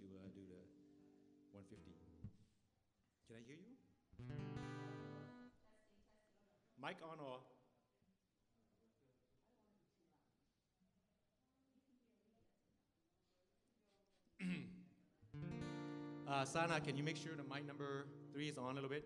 to uh, do the one fifty. Can I hear you? Mic on or? Uh, Sana, can you make sure the mic number three is on a little bit?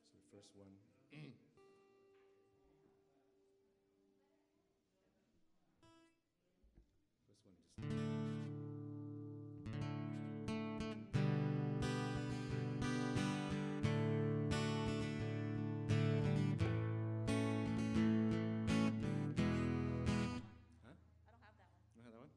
So the first one. First one, just. Huh? I don't have that one. You don't have that one?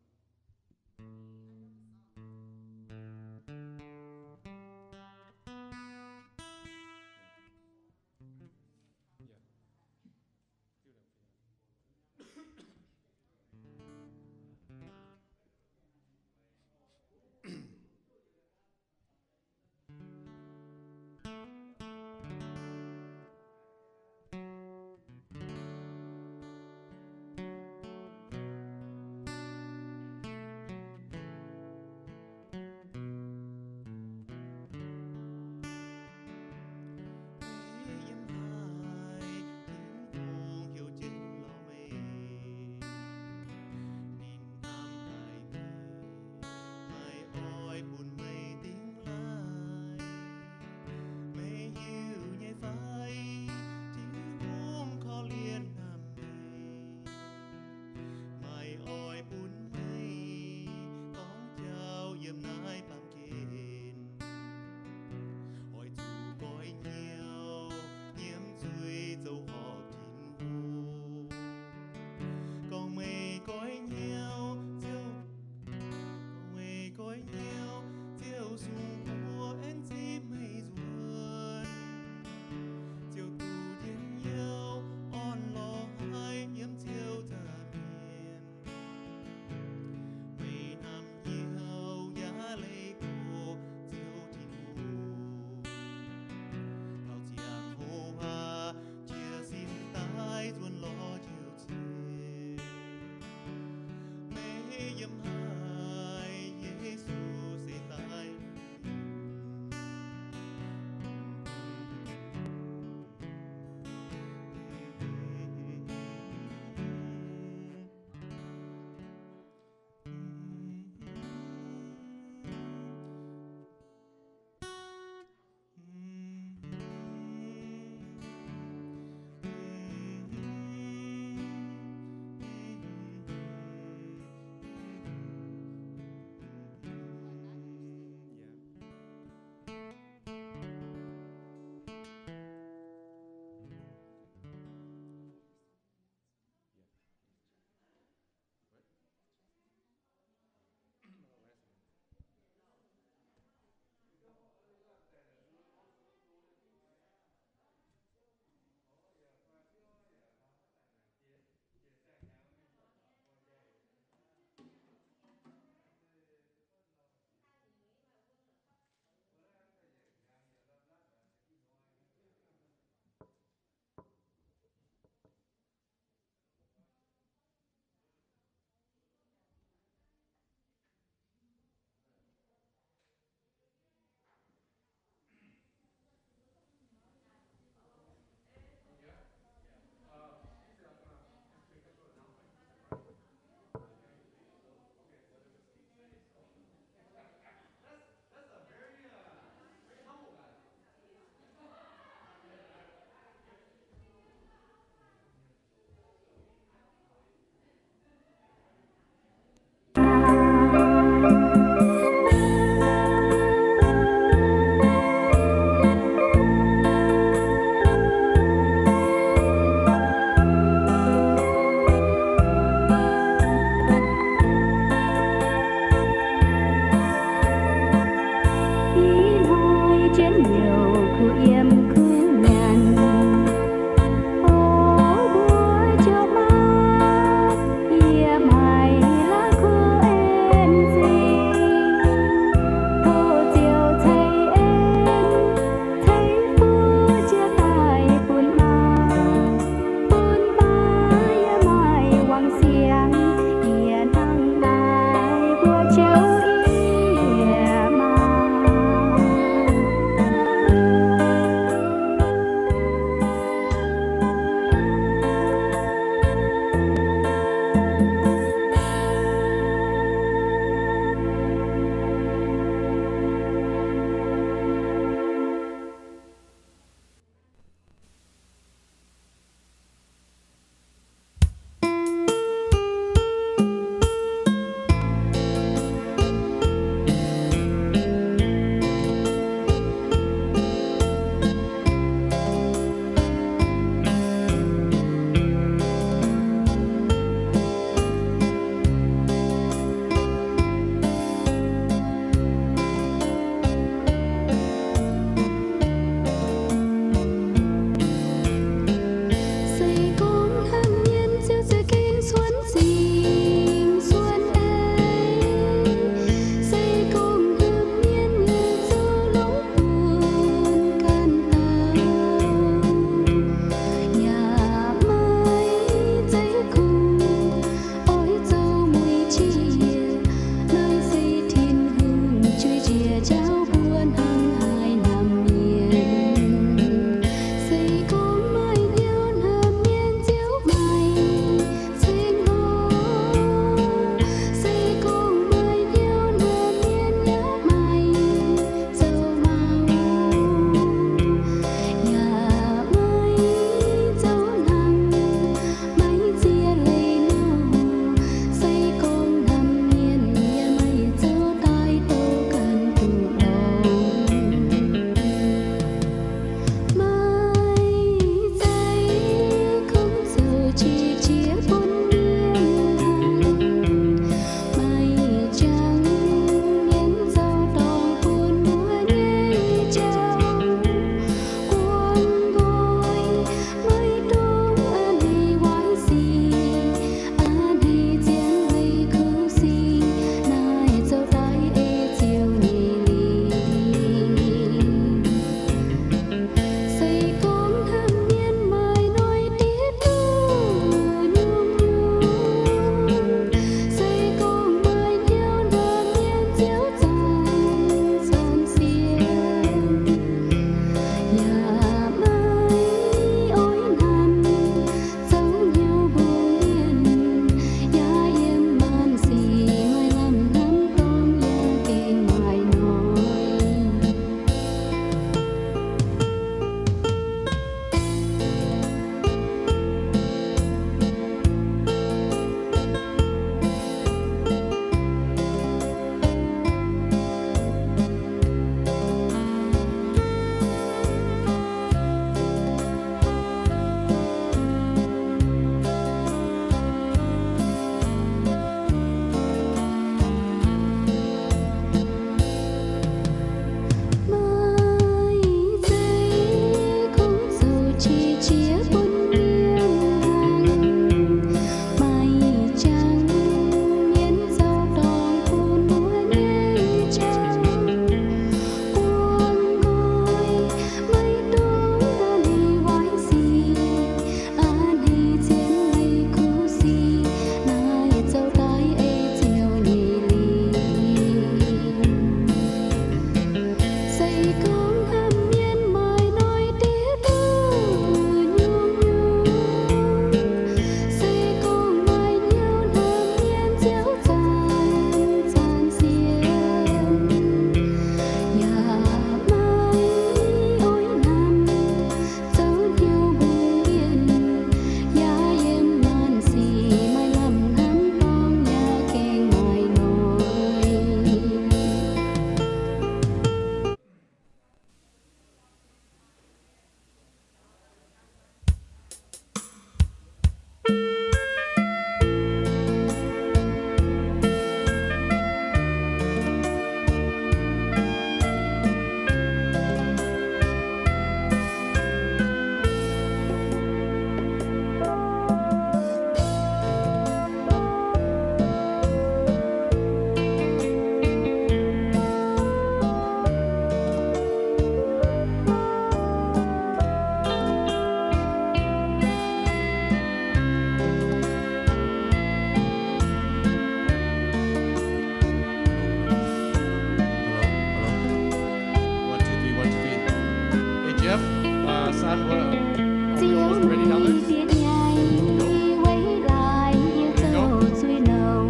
Ziouv nyei bieqc nyaiv weic laaix yie zoux zuiz nouh,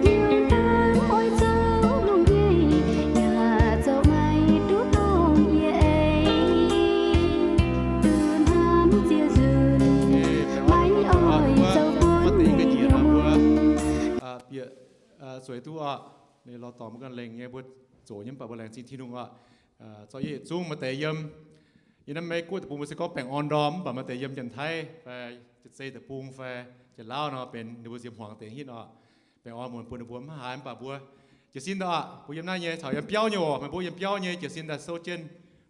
liuz hnamv oix zoux lungh ndiev yaac zoux maiv duqv dongh yie ei. Duqv hnamv Ziouv nzunc, maiv oix zoux buonv meih nyei mun. Bieqc zueiz duqv oc. Ninh lorz dorngc mbuo ganh lengh nyei, mbuo zoqc nyei mv baac mbuo laengz zingh Tin-Hungh oc. Zorqv yie yietc zungv maaih deix yiem yie naaiv Meiv Guoqv deic-bung mbuo se gorngv baengh orn ndorm, mv baac maaih deix yiem Janx-Taiv fai Janx-Zei deic-bung fai Janx-Lauv nor benx ninh mbuo nziex hmuangx deix hitv oc. Baengh orn muonc bun ninh mbuo mv haaix, mv baac mbuo jiez sin daaih oc. Mbuo yiem naaiv nyei caux yiem biauv nyei oc. Meih mbuo yiem biauv nyei jiez sin daaih souv jienv,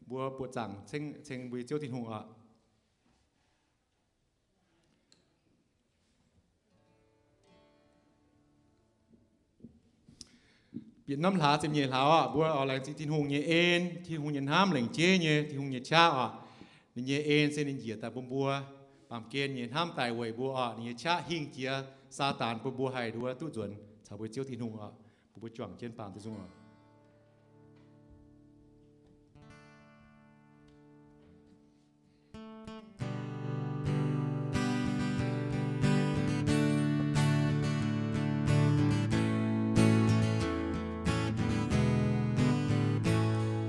mbuo buoqc zaangc ceng mbuo nyei Ziouv Tin-Hungh oc. Bieqc norm hlaax ziepc nyeic hlaax oc, mbuo oix laengz zingh Tin-Hungh nyei en, Tin-Hungh nyei hnamv lengc jeiv nyei, Tin-Hungh nyei qaqv oc. Ninh nyei en se ninh njiec daaih bun mbuo baamh gen nyei hnamv daic weic mbuo oc. Ninh nyei qaqv hingh jiex Saadaan bun mbuo haih nduov duqv nzuonx caux mbuo Ziouv Tin-Hungh oc. Bun mbuo juangc jienv baamh duqv nzung oc.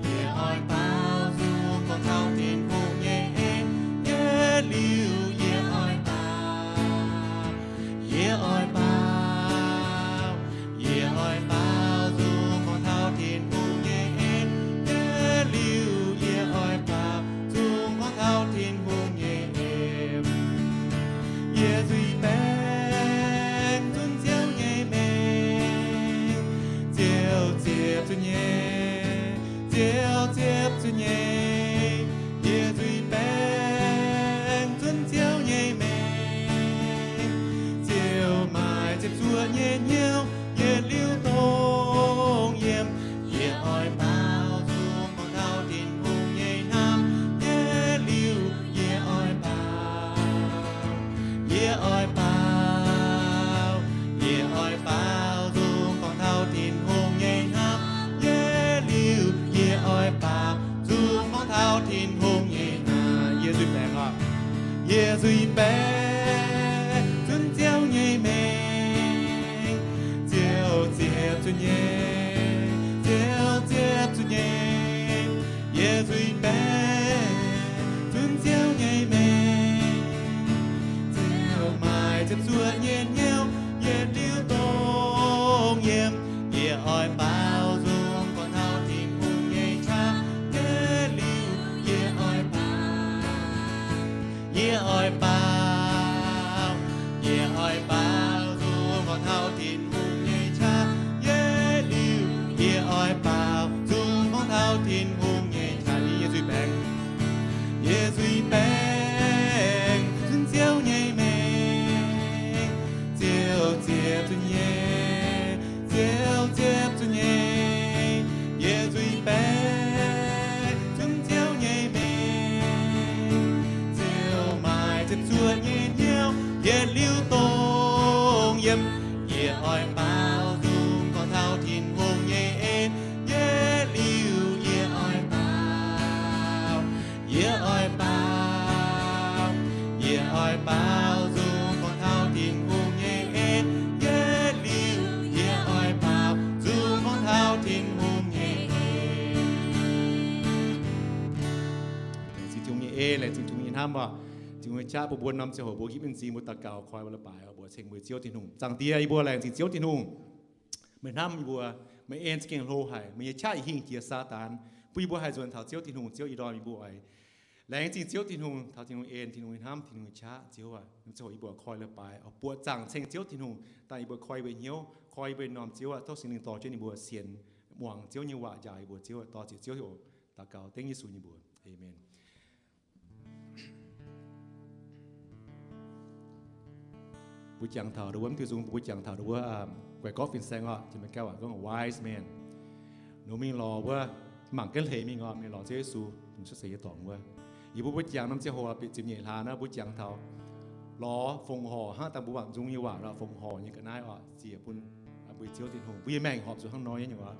Yie oix baaux nzung gorngv taux Tin-Hungh nyei en, yie liuz yie oix baaux, yie oix baaux, yie oix baaux nzung gorngv taux Tin-Hungh nyei en, yie liuz yie oix baaux nzung gorngv taux Tin-Hungh nyei en. Yie nzuih baengh zunv Ziouv nyei mengh, Ziouv ziepc zuoqv nyei, Ziouv ziepc zuoqv nyei. Yie nzuih baengh zunv Ziouv nyei mengh, Ziouv maaih ziepc zuoqv nyei hnyouv yietc liuz dongh yiem. Yie oix baaux nzung gorngv taux Tin-Hungh nyei hnamv, yietc liuz yie oix baaux. Yie oix baaux, yie oix baaux nzung gorngv taux Tin-Hungh nyei hnamv, yietc liuz yie oix baaux nzung gorngv taux Tin-Hungh nyei hnamv. Yie nzuih baengh oc. Yie nzuih baengh zunv Ziouv nyei mengh, Ziouv ziepc zuoqv nyei, Ziouv ziepc zuoqv nyei. Yie nzuih baengh zunv Ziouv nyei mengh, Ziouv maaih ziepc zuoqv nyei hnyouv yietc liuz dongh yiem. Yie oix baaux nzung gorngv taux Tin-Hungh nyei qaqv, yietc liuz yie oix baaux. Yie oix baaux, yie oix baaux nzung gorngv taux Tin-Hungh nyei qaqv, yietc liuz yie oix baaux nzung gorngv taux Tin-Hungh nyei qaqv. Yie nzuih baengh, yie nzuih baengh zunv Ziouv nyei mengh, Ziouv ziepc zuoqv nyei, Ziouv ziepc zuoqv nyei. Yie nzuih baengh zunv Ziouv nyei mengh, Ziouv maaih ziepc zuoqv nyei hnyouv yietc liuz dongh yiem. Yie oix baaux nzung gorngv taux Tin-Hungh nyei en, yietc liuz yie oix baaux. Yie oix baaux, yie oix baaux nzung gorngv taux Tin-Hungh nyei en, yietc liuz yie oix baaux nzung gorngv taux Tin-Hungh nyei en. Laengz zingh Tin-Hungh nyei en, laengz zingh Tin-Hungh nyei hnamv oc. Tin-Hungh nyei qaqv bun mbuo norm ziangh hoc mbuo hiuv mingh zingh mbuo daux gaux koi mbuo leiz-baaix oc, mbuox ceng mbuo Ziouv Tin-Hungh. Zaangc Diex, yie mbuo laengz zingh Ziouv Tin-Hungh. Meih hnamv yie mbuo, meih en za'gengh hlo haic, meih nyei qaqv hingh jiex Saadaan, bun yie mbuo haih nzuonx taux Ziouv Tin-Hungh. Ziouv, ih ndorm yie mbuo oix laengz zingh Ziouv Tin-Hungh, taux Tin-Hungh en, Tin-Hungh nyei hnamv, Tin-Hungh nyei qaqv. Ziouv aac, norm ziangh hoc yie mbuo koi leiz-baaix oc, buoqc zaangc ceng Ziouv Tin-Hungh daaih yie mbuo koi yie mbuo hnyouv, koi yie mbuo norm. Ziouv aac, tov Singx Lingh dorh jienv yie mbuo sienx muangx Ziouv nyei waac, njaaux yie mbuo. Ziouv aac, dorh ziec Ziouv heuc daux gaux dengv Yesu nyei mbuox. Aamen. Mbuo jangx taux ndon wuov, mv diuh nzung mbuo jangx taux ndon wuov, guaix gorqv fin-saeng oc, jiex maiv gauh aac, gorngv wise man. Nor mingh lorz wuov, mangc gaax hleix mingh oc, mingh lorz Ziouv Yesu, mingh cuotv seix nyei dorngx wuov. Yie mbuo mbuo jangx norm ziangh hoc bietc ziepc nyeic hlaax naaiv, mbuo jangx taux lorz fongc horc hnangv dangh mbuo mangc nzung nyei waac lorz fongc horc nyei ga'naaiv oc, ziec bun mbuo Ziouv Tin-Hungh, mbuo nyei maengc horpc zuqc hnangv nor nyei nyungc oc.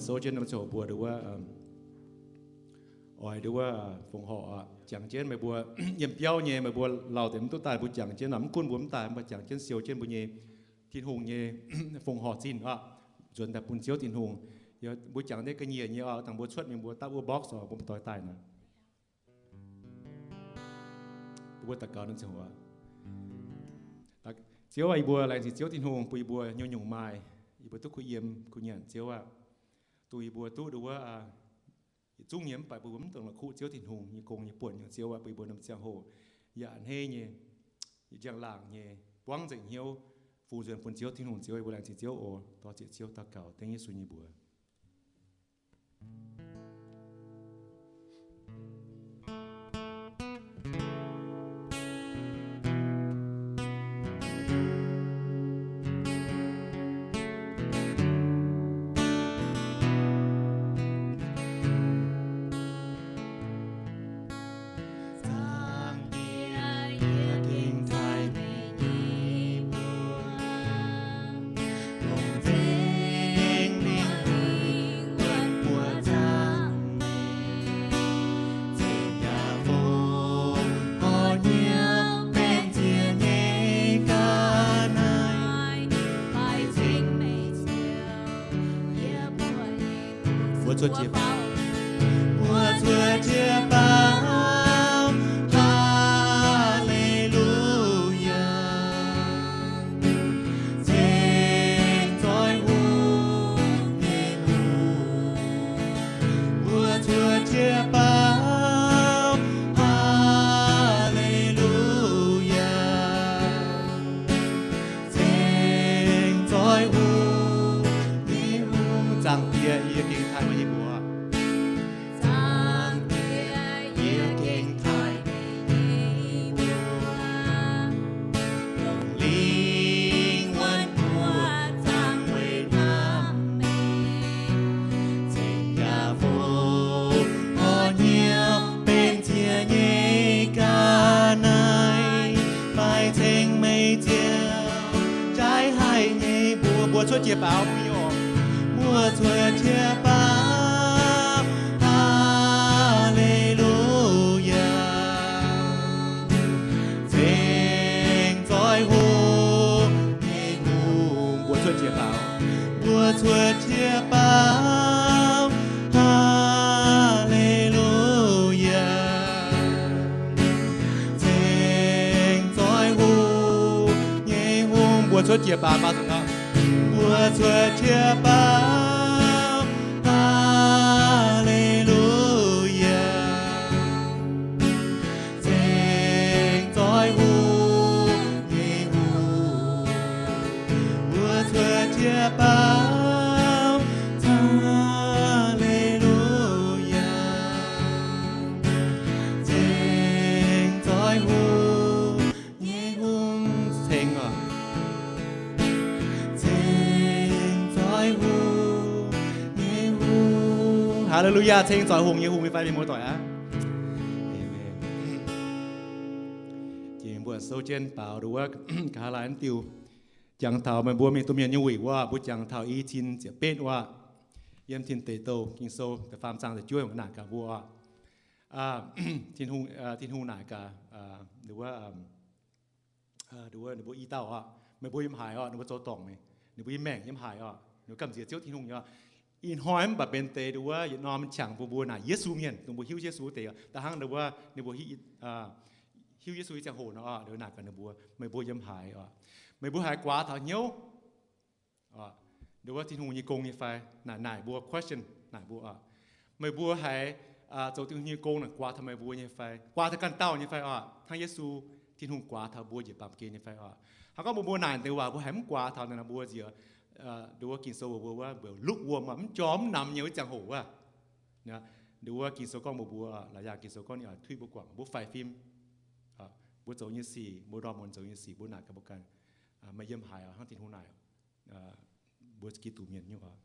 sou jienv norm ziangh hoc mbuo nduov wuov, oix nduov wuov fongc horc jangx jienv meih mbuo yiem biauv nyei, meih mbuo lauh deix mv duqv daaih mbuo jangx jienv, mv gunv mbuo mv daaih, mbuo jangx jienv siou jienv mbuo nyei Tin-Hungh nyei fongc horc zinh oc, nzuonx daaih bun Ziouv Tin-Hungh. Mbuo jangx deix ga'nyiec nyei oc, dangh mbuo cuotv mingh mbuo dapv wuov box oc, mbuo dorh daaih naaic. Mbuo daux gaux nor ziangh hoc. Ziouv aah, yie mbuo laengz zingh Ziouv Tin-Hungh bun yie mbuo nyungc-nyungc maaih, yie mbuo duqv kuh yiem kuh nyanc Ziouv aah. Dongh yie mbuo duqv nduov wuov yietc zungv nyei mv baac mbuo mv dungx la'kuqv Ziouv Tin-Hungh nyei gong nyei buonc nyei Ziouv aah, bun yie mbuo norm ziangh hoc yaac a'hneiv nyei, yaac njang-laangc nyei, buangv nzengc hnyouv, fu nzuonx bun Ziouv Tin-Hungh. Ziouv, yie mbuo laengz zingh Ziouv oc. Dor-ziec Ziouv, daux gaux dengv Yesu nyei mbuox. Mbuo cuotv jiex baaux. Mbuo cuotv jiex baaux. Haa^le^lu^yaa. Ceng zoih hungh nyei Hungh. Mbuo cuotv jiex baaux. Haa^le^lu^yaa. Ceng zoih hungh nyei Hungh. Zaangc Diex, yie gengh taaih meih nyei mbuox. Zaangc Diex, yie gengh taaih meih nyei mbuox. Longc lingh wuonh buoz zaangc weic hnamv meih. Ceng yaac fongc orv hnyouv benx ziex nyei ga'naaiv, fai ceng meih Ziouv, jaaix haic nyei mbuox. Mbuo cuotv jiex baaux, mbuo cuotv jiex baaux. Haa^le^lu^yaa. Ceng zoih hungh nyei Hungh. Mbuo cuotv jiex baaux. Mbuo cuotv jiex baaux. Haa^le^lu^yaa. Ceng zoih hungh nyei Hungh. Mbuo cuotv jiex baaux, baaux zuqc nor. Mbuo cuotv jiex baaux. Haa^le^lu^yaa. Ceng zoih hungh nyei Hungh. Mbuo cuotv jiex baaux. Haa^le^lu^yaa. Ceng zoih hungh nyei Hungh. Ceng oc. Ceng zoih hungh nyei Hungh. Haa^le^lu^yaa. Ceng zoih hungh nyei Hungh nyei fai, mienh muoz-doic aav? Aamen. Jiex mbuo sou jienv baaux nduov wuov nqa'haav laai mv diuh, jangx taux meih mbuo mingh domh mienh nyei wuic wuov, mbuo jangx taux i cin ziepc betv wuov, yiem Tin Deic Douh Ging-Sou da'faam zaang da'juov naaic gaax mbuo oc. Tin-Hungh naaic gaax nduov wuov, nduov wuov ninh mbuo i dauh oc, meih mbuo yiem haaix oc, ninh mbuo zoux dorngc, ninh mbuo yiem maengc yiem haaix oc, ninh mbuo gamh nziex Ziouv Tin-Hungh nyei oc. Ih hnoi mv baac benx deix nduov wuov yietc norm qangx bun mbuo naaic Yesu mienh, dongh mbuo hiuv Yesu deix oc. Da'hnangv nduov wuov ninh mbuo hiuv Yesu nyei ziangh hoc nor oc, nduov naaic gaax ninh mbuo, meih mbuo yiem haaix oc, meih mbuo haiz guaax taux hnyouv nduov wuov Tin-Hungh nyei gong nyei fai? Naaic, naaic mbuo, question naaic mbuo oc. Meih mbuo haiz zoux Tin-Hungh nyei gong naaic guaax taux meih mbuo nyei fai, guaax taux ganh dauh nyei fai oc? Hnangv Yesu Tin-Hungh guaax taux mbuo njiec baamh gen nyei fai oc? Hnangv gorngv mbuo, mbuo naaic deix waac mbuo haiz mv guaax taux naaic nor, mbuo nziex nduov wuov Ging-Sou mbuo wuov, mbuo lukewarm, mv jorm mv namx nyei wuov ziangh hoc wuov. Nduov wuov Ging-Sou gorngv mbuox mbuo, laaix yaangh Ging-Sou gorngv ninh oix tuiv mbuo guangc, mbuo faix fim. Mbuo zoux nyei sic, mbuo ndorm muonz zoux nyei sic, mbuo naaic gaax mbuo ganh, meih yiem haaix oc, hnangv Tin-Hungh naaic mbuo Giduc mienh nyei oc.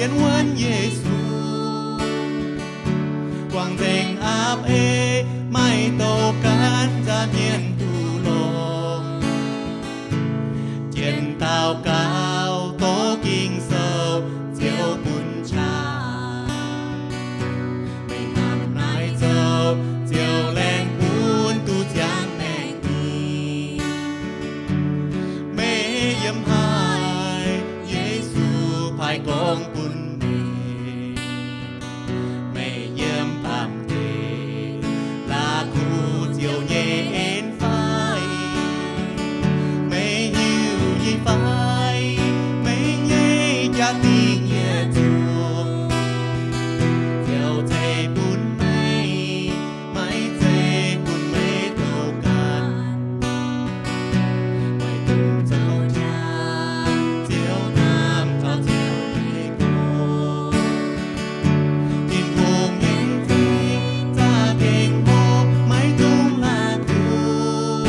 Mienh wuonv Yesu, guangc nzengc aapv ei, maiv douh gaanv nza'hmien duqv longx. Jien daux gaux doqc Ging-Sou, Ziouv bun qaqv. Meih hnamv naaiv zouv, Ziouv laengz bun duqv ziangx maengc nyei. Meih yiem haaix, Yesu paaiv gorngv bun meih. Meih yiem baamh gen la'kuqv Ziouv nyei en fai? Meih hiuv nyei fai? Meih nyei jaa-dingh yietc zungv Ziouv ceix bun meih, maiv zeiz bun meih douh gaanv. Meih dungx zoux jaa, Ziouv hnamv taux Ziouv nyei gorx. Tin-Hungh nyei zingh za'gengh hlo, maiv dungx la'kuqv.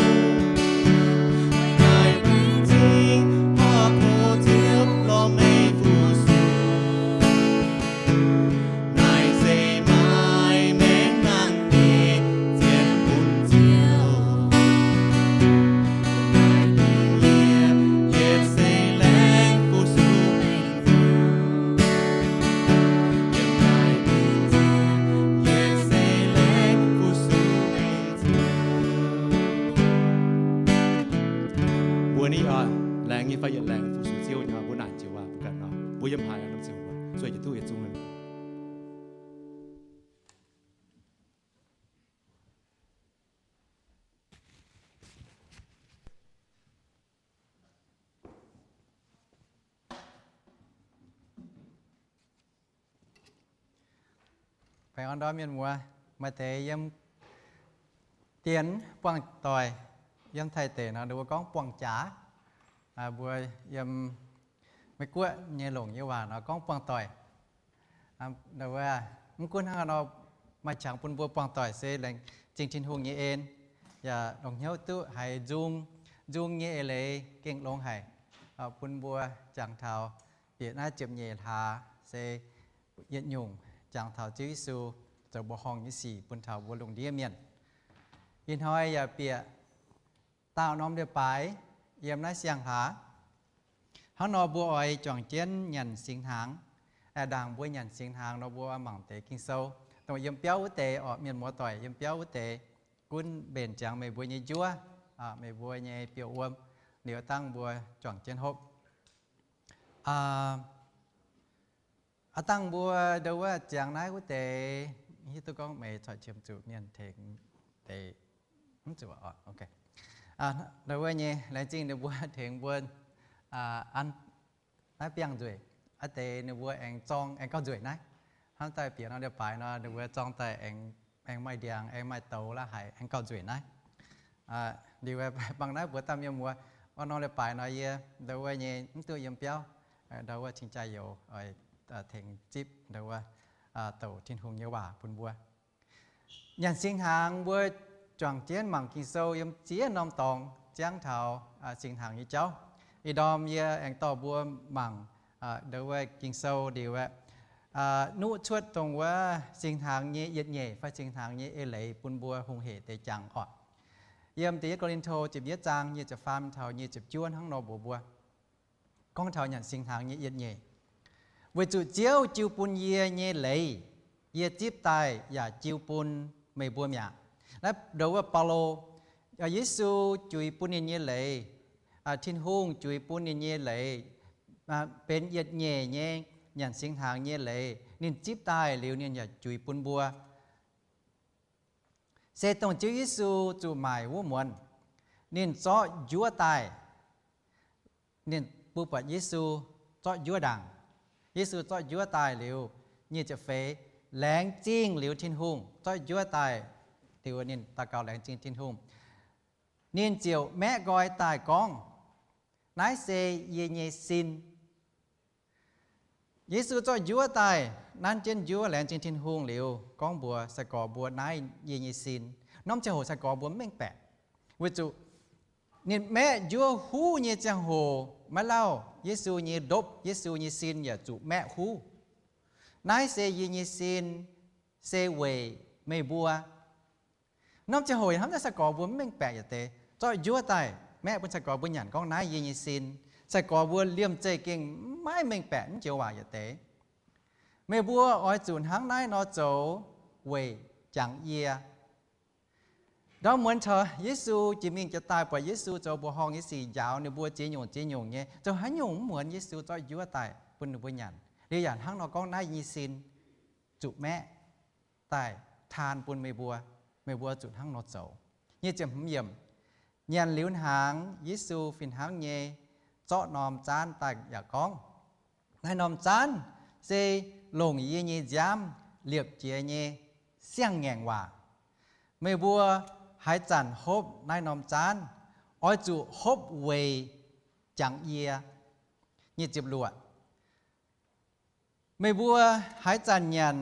Naaiv benx zingh horpc tov Ziouv lorz meih fu-sux. Naaiv se maaih maengc nangh nyei zien bun Ziouv. Naaiv mingh yie yietc seix laengz fu-sux meih. Mbuo ni oc, laengz nyei fai yietc laengz fu-sux Ziouv nyei, mbuo naanc Ziouv waac mbuo ganh nor, mbuo yiem haaix norm Ziouv, zueih yietc duqv yietc zungv. Baengh orn ndorm mienh muoz, maaih deix yiem dienx buangh doic, yiem Taiv deic nor ninh mbuo gorngv buangh jaax. Mbuo yiem Meiv Guoqv nyei longc nyei waac nor gorngv buangh doic. Mv gunv hnangv haaix nor, maaih qangx bun mbuo buangh doic se laengz zingh Tin-Hungh nyei en, yaac longc hnyouv duqv haiz nzung, nzung nyei eix leiz gengh longx haic, bun mbuo jangx taux bieqc naaiv ziepc nyeic hlaax se yietc nyungc jangx taux Ziouv Yesu zoux mbuoqc horngh nyei sic bun taux mbuo lungh ndiev mienh. Ih hnoi yaac bieqc daauh norm leiz-baaix yiem naaiv siang-hlaax. Hnangv nor mbuo oix juangc jienv nyanc singx hnaangx. Ndaangc mbuo nyanc singx hnaangx nor mbuo mangc deix Ging-Sou, dongh yiem biauv wuov deix orqc, mienh muoz-doic yiem biauv wuov deix, gunv mbenc ziangx meih mbuo nyei njuov, meih mbuo nyei biouv-wuom, liuz dangh mbuo juangc jienv hopv. Aav dangh mbuo ndo wuov ziangx naaiv wuov deix, hiuv duqv gorngv meih corc qiemx zuqc mienh tengx deix, mv zuqc oc. Ndo wuov nyei laengz zingh ninh mbuo tengx mbuo an naaiv biangh nzueic. Aav deix ninh mbuo aengx zorng aengx gauh nzueic naaiv. Hnamv daaih bieqc norm leiz-baaix nor ninh mbuo zorng daaih aengx maaih ndiangx aengx maaih douz la'haic aengx gauh nzueic naaiv. Liuz bangc naaiv mbuox daaih mienh muoz, wuov norm leiz-baaix nor yie ndo wuov nyei mv duqv yiem biauv, ndo wuov cingx jaa-youz oix tengx zipv ndo wuov douc Tin-Hungh nyei waac bun mbuo. Nyanc singx hnaangx mbuo juangc jienv mangc Ging-Sou yiem ziex norm dorngx ziangv taux singx hnaangx nyei jauv. Ih ndorm yie aengx dorh mbuo mangc ndo wuov Ging-Sou liuz aeqv, nuqv cuotv dongh wuov singx hnaangx nyei yietc nyeic fai singx hnaangx nyei eix leiz bun mbuo hungh heic deix jangx orqc. Yiem da'yietv Ko^lin^to ziepc yietv zaang nyic ziepc faam taux nyic ziepc juov hnangv nor mbuox mbuo, gorngv taux nyanc singx hnaangx nyei yietc nyeic, weic zuqc Ziouv jiu bun yie nyei leiz, yie zipv daaih yaac jiu bun meih mbuo mi'aqv. Naaiv ndo wuov Baulo, Yesu juix bun ninh nyei leiz, Tin-Hungh juix bun ninh nyei leiz, benx yietc nyeic nyei nyanc singx hnaangx nyei leiz. Ninh zipv daaih liuz ninh yaac juix bun mbuo. Se dongh Ziouv Yesu zuqc maaic wuov muonz, ninh zorqv njuov daaih. Ninh mbuo buatc Yesu zorqv njuov ndaangc. Yesu zorqv njuov daaih liuz, nyic ziepc feix, laengz zingh liuz Tin-Hungh, zorqv njuov daaih liuz ninh daux gaux laengz zingh Tin-Hungh. Ninh ziouc maeqv nqoi daaih gorngv, Naaiv se yie nyei sin. Yesu zorqv njuov daaih, nanv jienv njuov laengz zingh Tin-Hungh liuz, gorngv mbuox sai-gorx mbuo, Naaiv yie nyei sin. Norm ziangh hoc sai-gorx mbuo mv mengh baeqc, weic zuqc ninh maeqv njuov huv nyei ziangh hoc maiv lauh, Yesu nyei ndopv, Yesu nyei sin yaac zuqc maeqv huv. Naaiv se yie nyei sin, se weic meih mbuo. Norm ziangh hoc hnamv naaiv sai-gorx mbuo mv mengh baeqc yietc deix, zorqv njuov daaih maeqv bun sai-gorx mbuo nyanc gorngv naaiv yie nyei sin. Sai-gorx mbuo liemh zeih gengh maiv mengh baeqc mv joux waac yietc deix. Meih mbuo oix zuqc hnangv naaiv nor zoux weic jangx yie. Ndorm muonz taux Yesu jiex mingh jiex daaih, buatc Yesu zoux mbuoqc horngh nyei sic njaaux ninh mbuo ziex nyungc ziex nyungc nyei, zoux haaix nyungc mv muonz Yesu zorqv njuov daaih bun ninh mbuo nyanc. Liuz yaac hnangv nor gorngv naaiv nyei sin zuqc maeqv daaih taan bun meih mbuo. Meih mbuo zuqc hnangv nor zoux. Nyic ziepc hmz yiemc. Nyanc liuz hnaangx, Yesu fih hnangv nyei zorqv norm zaanv daaih yaac gorngv, naaiv norm zaanv se longc yie nyei nziaamv liepc jiez nyei siang-ngaengc waac. Meih mbuo haaix zanc hopv naaiv norm zaanv, oix zuqc hopv weic jangx yie. Nyic ziepc luoqc. Meih mbuo haaix zanc nyanc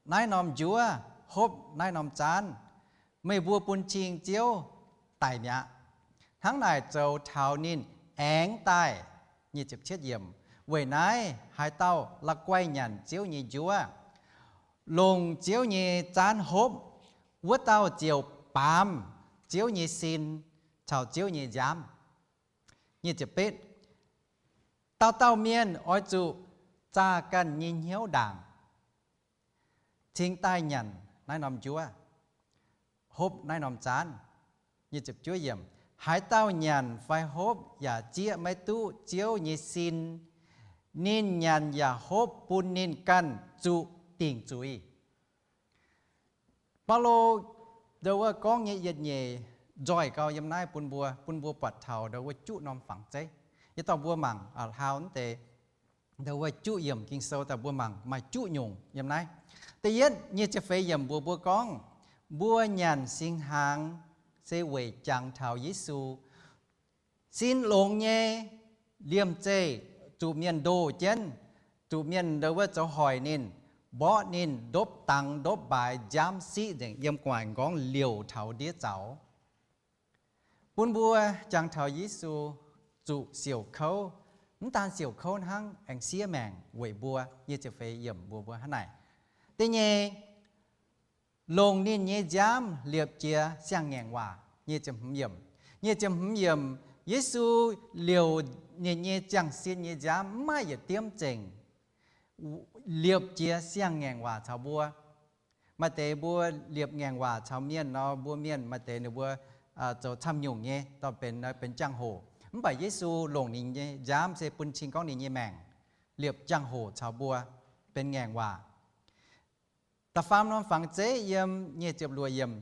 naaiv norm njuov, hopv naaiv norm zaanv, meih mbuo bun cing Ziouv daic mi'aqv. Hnangv naaic zoux taux ninh aengx daaih. Weic naaiv haaix dauh la'guaih nyanc Ziouv nyei njuov, longc Ziouv nyei zaanv hopv, wuov dauh ziouc baamz Ziouv nyei sin caux Ziouv nyei nziaamv. Dauh dauh mienh oix zuqc zaah ganh nyei hnyouv ndaangc cingx daaih nyanc naaiv norm njuov, hopv naaiv norm zaanv. Haaix dauh nyanc fai hopv yaac zieqv maiv duqv Ziouv nyei sin, ninh nyanc yaac hopv bun ninh ganh zuqc dingc zuiz. Baulo ndau wuov gorngv nyei yietc nyeic nzoih gau yiem naaiv bun mbuo, bun mbuo buatc taux ndau wuov juqv norm fangx zeiv. Yie dorh mbuo mangc hlaau naaiv deix ndau wuov juqv yiemc Ging-Sou daaih mbuo mangc maaih juqv nyungc yiem naaiv. Da'yietv nyic ziepc feix yiemc mbuox mbuo gorngv, mbuo nyanc singx hnaangx se weic jangx taux Yesu. Sin longx nyei, liemh zeih zuqc mienh ndoh jienv, zuqc mienh ndau wuov zoux hoic ninh, mborqv ninh, ndopv dangx ndopv mbaaix, nziaamv siqv nzengc, yiem gu'nguaaic m'nqorngv liouc taux ndiev zaux. Bun mbuo jangx taux Yesu zuqc siouc kouv, mv daan siouc kouv hnangv, aengx siev maengc weic mbuo. Nyic ziepc feix yiemc mbuox mbuo hnangv naaic. Da'nyeic, longc ninh nyei nziaamv liepc jiez siang-ngaengc waac. Nyic ziepc hmz yiemc, Yesu liouc ninh nyei ziangh sin nyei nziaamv mv maaih yietc diemv zengc liepc jiez siang-ngaengc waac caux mbuo. Maaih deix mbuo liepc ngaengc waac caux mienh nor, mbuo mienh maaih deix ninh mbuo zoux camv nyungc nyei, dorh benx, benx jangx-hoc. Mv baac Yesu longc ninh nyei nziaamv se bun cing gorngv ninh nyei maengc liepc jangx-hoc caux mbuo, benx ngaengc waac. Da'faam norm fangx zeiv yiem nyic ziepc luoqc yiemc,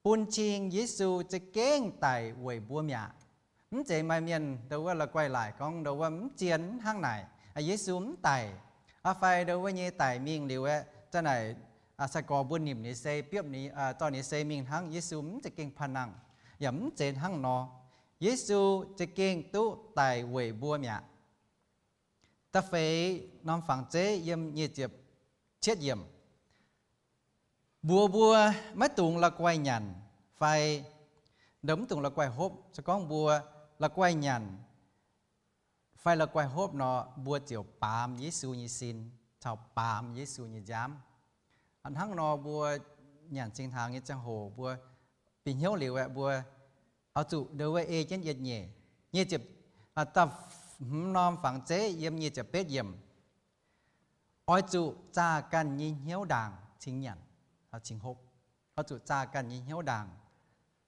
bun cing Yesu za'gengh daic weic mbuo mi'aqv. Mv zeiz maaih mienh ndau wuov la'guaih laaic gorngv ndau wuov mv zien hnangv naaic, Yesu mv daic, fai ndau wuov nyei daic mingh liuz aeqv, za'naaic sai-gorx mbuo nimc ninh sei, biopv ninh, zorqv ninh sei mingh hnangv. Yesu mv za'gengh panh nangh, yaac mv zeiz hnangv nor. Yesu za'gengh duqv daic weic mbuo mi'aqv. Da'feix norm fangx zeiv yiem nyic ziepc cietv yiemc, mbuox mbuo maiv dungx la'guaih nyanc fai, ndau mv dungx la'guaih hopv. Se gorngv mbuo la'guaih nyanc fai la'guaih hopv nor, mbuo ziouc baamz Yesu nyei sin caux baamz Yesu nyei nziaamv. Hnangv nor mbuo nyanc singx hnaangx nyei ziangh hoc mbuo bieqc hnyouv liuz aeqv, mbuo oix zuqc ndau wuov ei jienv yietc nyeic. Nyic ziepc, da'hmz norm fangx zeiv yiem nyic ziepc betv yiemc, oix zuqc zaah ganh nyei hnyouv ndaangc cingx nyanc, cingx hopv. Oix zuqc zaah ganh nyei hnyouv ndaangc.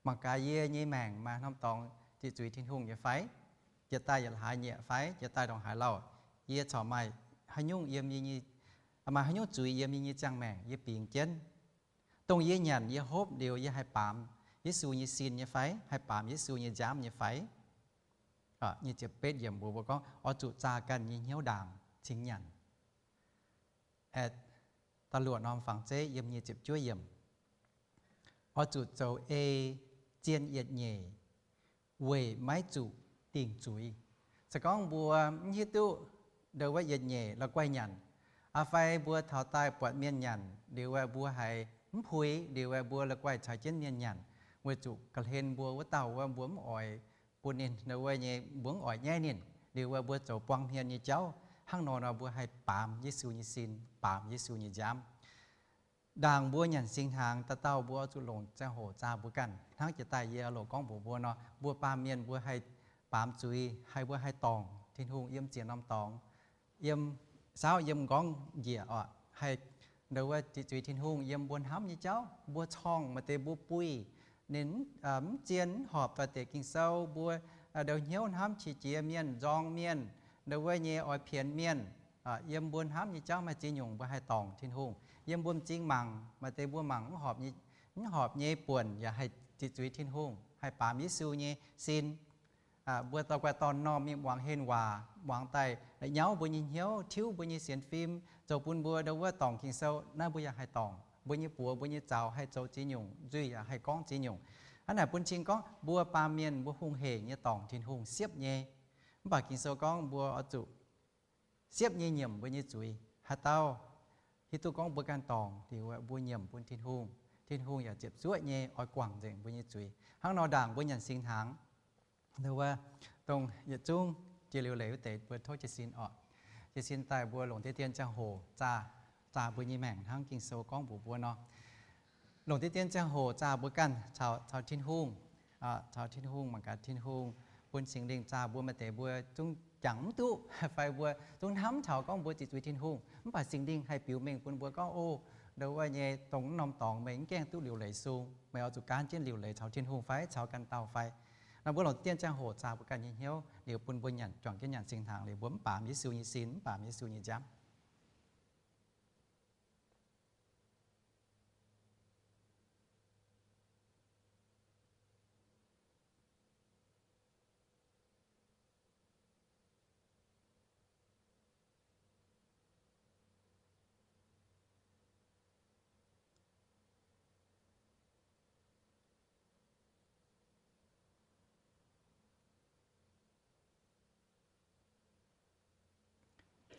Mangc gaax yie nyei maengc maaih norm dorngx ziqc zuiz Tin-Hungh nyei fai? Jiex daaih yietc hlaax nyieqc fai? Jiex daaih ndongc haaix lauh? Yie corc maaih haaix nyungc yiem yie nyei, maaih haaix nyungc zuiz yiem yie nyei ziangh maengc yie bingx jienv? Dongh yie nyanc yie hopv liuz yie haih baamz Yesu nyei sin nyei fai? Haih baamz Yesu nyei nziaamv nyei fai? Nyic ziepc betv yiemc mbuox mbuo gorngv oix zuqc zaah ganh nyei hnyouv ndaangc cingx nyanc. Da'luoqc norm fangx zeiv yiem nyic ziepc juov yiemc, oix zuqc zoux ei, zien yietc nyeic, weic maiv zuqc dingc zuiz. Se gorngv mbuo mv hiuv duqv ndau wuov yietc nyeic la'guaih nyanc, fai mbuo taux daaih buatc mienh nyanc liuz aeqv, mbuo haiz mv puix liuz aeqv, mbuo la'guaih caux jienv mienh nyanc, weic zuqc ga'hlen mbuo wuov dauh wuov, mbuo mv oix bun ninh ndau wuov nyei, mbuo mv oix nyaiv ninh liuz aeqv, mbuo zoux buang hmien nyei jauv. Hnangv nor nor mbuo haih baamz Yesu nyei sin, baamz Yesu nyei nziaamv. Ndaangc mbuo nyanc singx hnaangx, dauh dauh mbuo oix zuqc longc ziangh hoc zaah mbuo ganh. Hnangv jiex daaih yie loc gorngv mbuox mbuo nor, mbuo baamh mienh mbuo haih baamz zuiz, haih mbuo haih dorngc Tin-Hungh yiem ziex norm dorngx, yiem saauv yiem m'nqorngv njiec oc, haih ndo wuov ziqc zuiz Tin-Hungh yiem mbuo hnamv nyei jauv, mbuo corngh maaih deix mbuo buih, ninh mv zien mv horpc doix-dekc Ging-Sou, mbuo ndo hnyouv hnamv qiex jiez mienh, nzorng mienh, ndo wuov nyei oix pienx mienh. Yiem mbuo hnamv nyei jauv maaih ziex nyungc mbuo haih dorngc Tin-Hungh. Yiem mbuo m'zing mangc, maaih deix mbuo mangc mv horpc nyei buonc yaac haih ziqc zuiz Tin-Hungh, haih baamz Yesu nyei sin. Mbuo dorh guai dorh m'normh mingh muangx henh waac, muangx daaih la'nyauv mbuo nyei hnyouv, tiuv mbuo nyei sienx fim, zoux bun mbuo ndo wuov dorngc Ging-Sou, naaiv mbuo yaac haih dorngc. Mbuo nyei buoz mbuo nyei zaux haih zoux ziex nyungc, nzuih yaac haih gorngv ziex nyungc. Hnangv naaic bun cing gorngv mbuo baamh mienh mbuo hungh heic nyei dorngc Tin-Hungh siepv nyei. Mv baac Ging-Sou gorngv mbuo oix zuqc siepv nyei nyiemc mbuo nyei zuiz. Haaix dauh hiuv duqv gorngv mbuo ganh dorngc liuz, mbuo nyiemc bun Tin-Hungh, Tin-Hungh yaac ziepc zuoqv nyei oix guangc nzengc mbuo nyei zuiz. Hnangv nor ndaangc mbuo nyanc singx hnaangx, ndo wuov, dongh yietc zungv jiex liuz leiz wuov deix mbuo tov jiez sin oc. Jiez sin daaih mbuo longc deix dien ziangh hoc zaah, zaah mbuo nyei maengc hnangv Ging-Sou gorngv mbuox mbuo nor. Longc deix dien ziangh hoc zaah mbuo ganh caux, caux Tin-Hungh, caux Tin-Hungh mangc gaax Tin-Hungh bun Singx Lingh zaah mbuo. Maaih deix mbuo zungv jangx mv duqv fai mbuo zungv hnamv taux gorngv mbuo ziqc zuiz Tin-Hungh, mv baac Singx Lingh haih biux mengh bun mbuo gorngv, O, ndo wuov nyei dongh mv norm dorngx meih mv gaengh duqv liuc leiz sung, meih oix zuqc gaanv jienv liuc leiz caux Tin-Hungh fai caux ganh dauh fai. Nor mbuo longc deix dien ziangh hoc zaah mbuo ganh nyei hnyouv liuz bun mbuo nyanc, juangc jienv nyanc singx hnaangx liuz mbuo mv baamz Yesu nyei sin, mv baamz Yesu nyei nziaamv.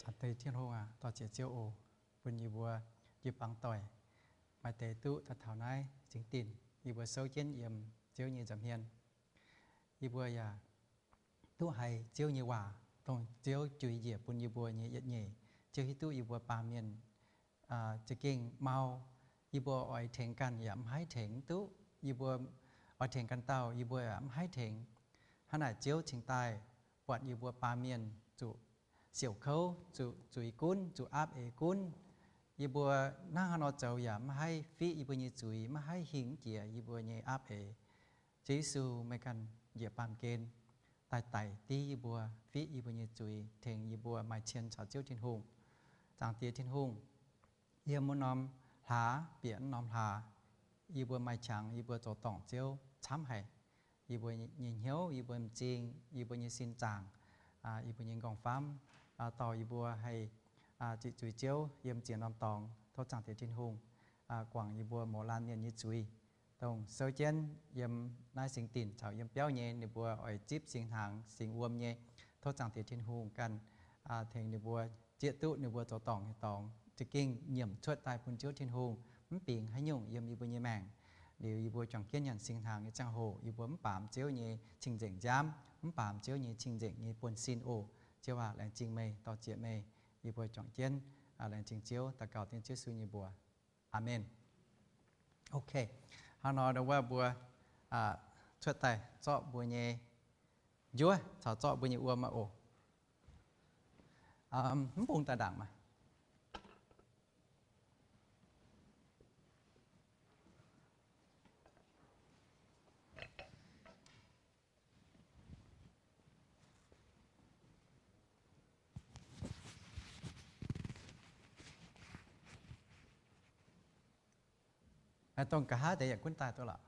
Zaangc Diex Tin-Hungh aac, dorh ziex Ziouv oc, bun yie mbuo jiu-baang doic, maaih deix duqv daaih taux naaiv singx dinc, yie mbuo souv jienv yiem Ziouv nyei nza'hmien. Yie mbuo yaac duqv haiz Ziouv nyei waac, dongh Ziouv juix njiec bun yie mbuo nyei yietc nyeic. Ziouv hiuv duqv yie mbuo baamh mienh za'gengh mau, yie mbuo oix tengx ganh yaac mv haih tengx duqv. Yie mbuo oix tengx ganh dauh, yie mbuo yaac mv haih tengx. Hnangv naaic Ziouv cingx daaih buatc yie mbuo baamh mienh zuqc siouc kouv, zuqc zuiz gunv, zuqc aapv eix gunv. Yie mbuo hnangv haaix nor zoux yaac mv haih fiqv yie mbuo nyei zuiz, mv haih hingh jiex yie mbuo nyei aapv eix. Ziouv Yesu, meih ganh njiec baamh gen daaih daic div yie mbuo, fiqv yie mbuo nyei zuiz, tengx yie mbuo maaih cien caux Ziouv Tin-Hungh. Zaangc Diex Tin-Hungh, yiem wuov norm hlaax bieqc wuov norm hlaax, yie mbuo maaih qangx, yie mbuo zoux dorngc Ziouv camv haic. Yie mbuo nyei hnyouv, yie mbuo m'zing, yie mbuo nyei sin zaangc, yie mbuo nyei m'nqorngv-famv, dorh yie mbuo haih ziqc zuiz Ziouv yiem ziex norm dorngx. Tov Zaangc Diex Tin-Hungh guangc yie mbuo mouz laanh mienh nyei zuiz, dongh souv jienv yiem naaiv singx dinc caux yiem biauv nyei ninh mbuo oix zipv singx hnaangx singx wuom nyei. Tov Zaangc Diex Tin-Hungh ganh tengx ninh mbuo zieqv duqv ninh mbuo zoux dorngc nyei dorngx, za'gengh nyiemc cuotv daaih bun Ziouv Tin-Hungh, mv bingx haaix nyungc yiem yie mbuo nyei maengc. Liuz yie mbuo juangc jienv nyanc singx hnaangx nyei ziangh hoc yie mbuo mv baamz Ziouv nyei cing-nzengc nziaamv, mv baamz Ziouv nyei cing-nzengc nyei buonv-sin oc. Ziouv aac, laengz zingh meih, dor-ziec meih. Yie mbuo juangc jienv laengz zingh Ziouv, daux gaux dengv Ziouv Yesu nyei mbuox. Aamen. Ok, hnangv nor ndo wuov mbuo cuotv daaih zorqv mbuo nyei njuov caux zorqv mbuo nyei wuom aqv oc. Mv bung daaih ndaangc maah. Dongh nqa'haav deix yaac gunv daaih duqv lorqc.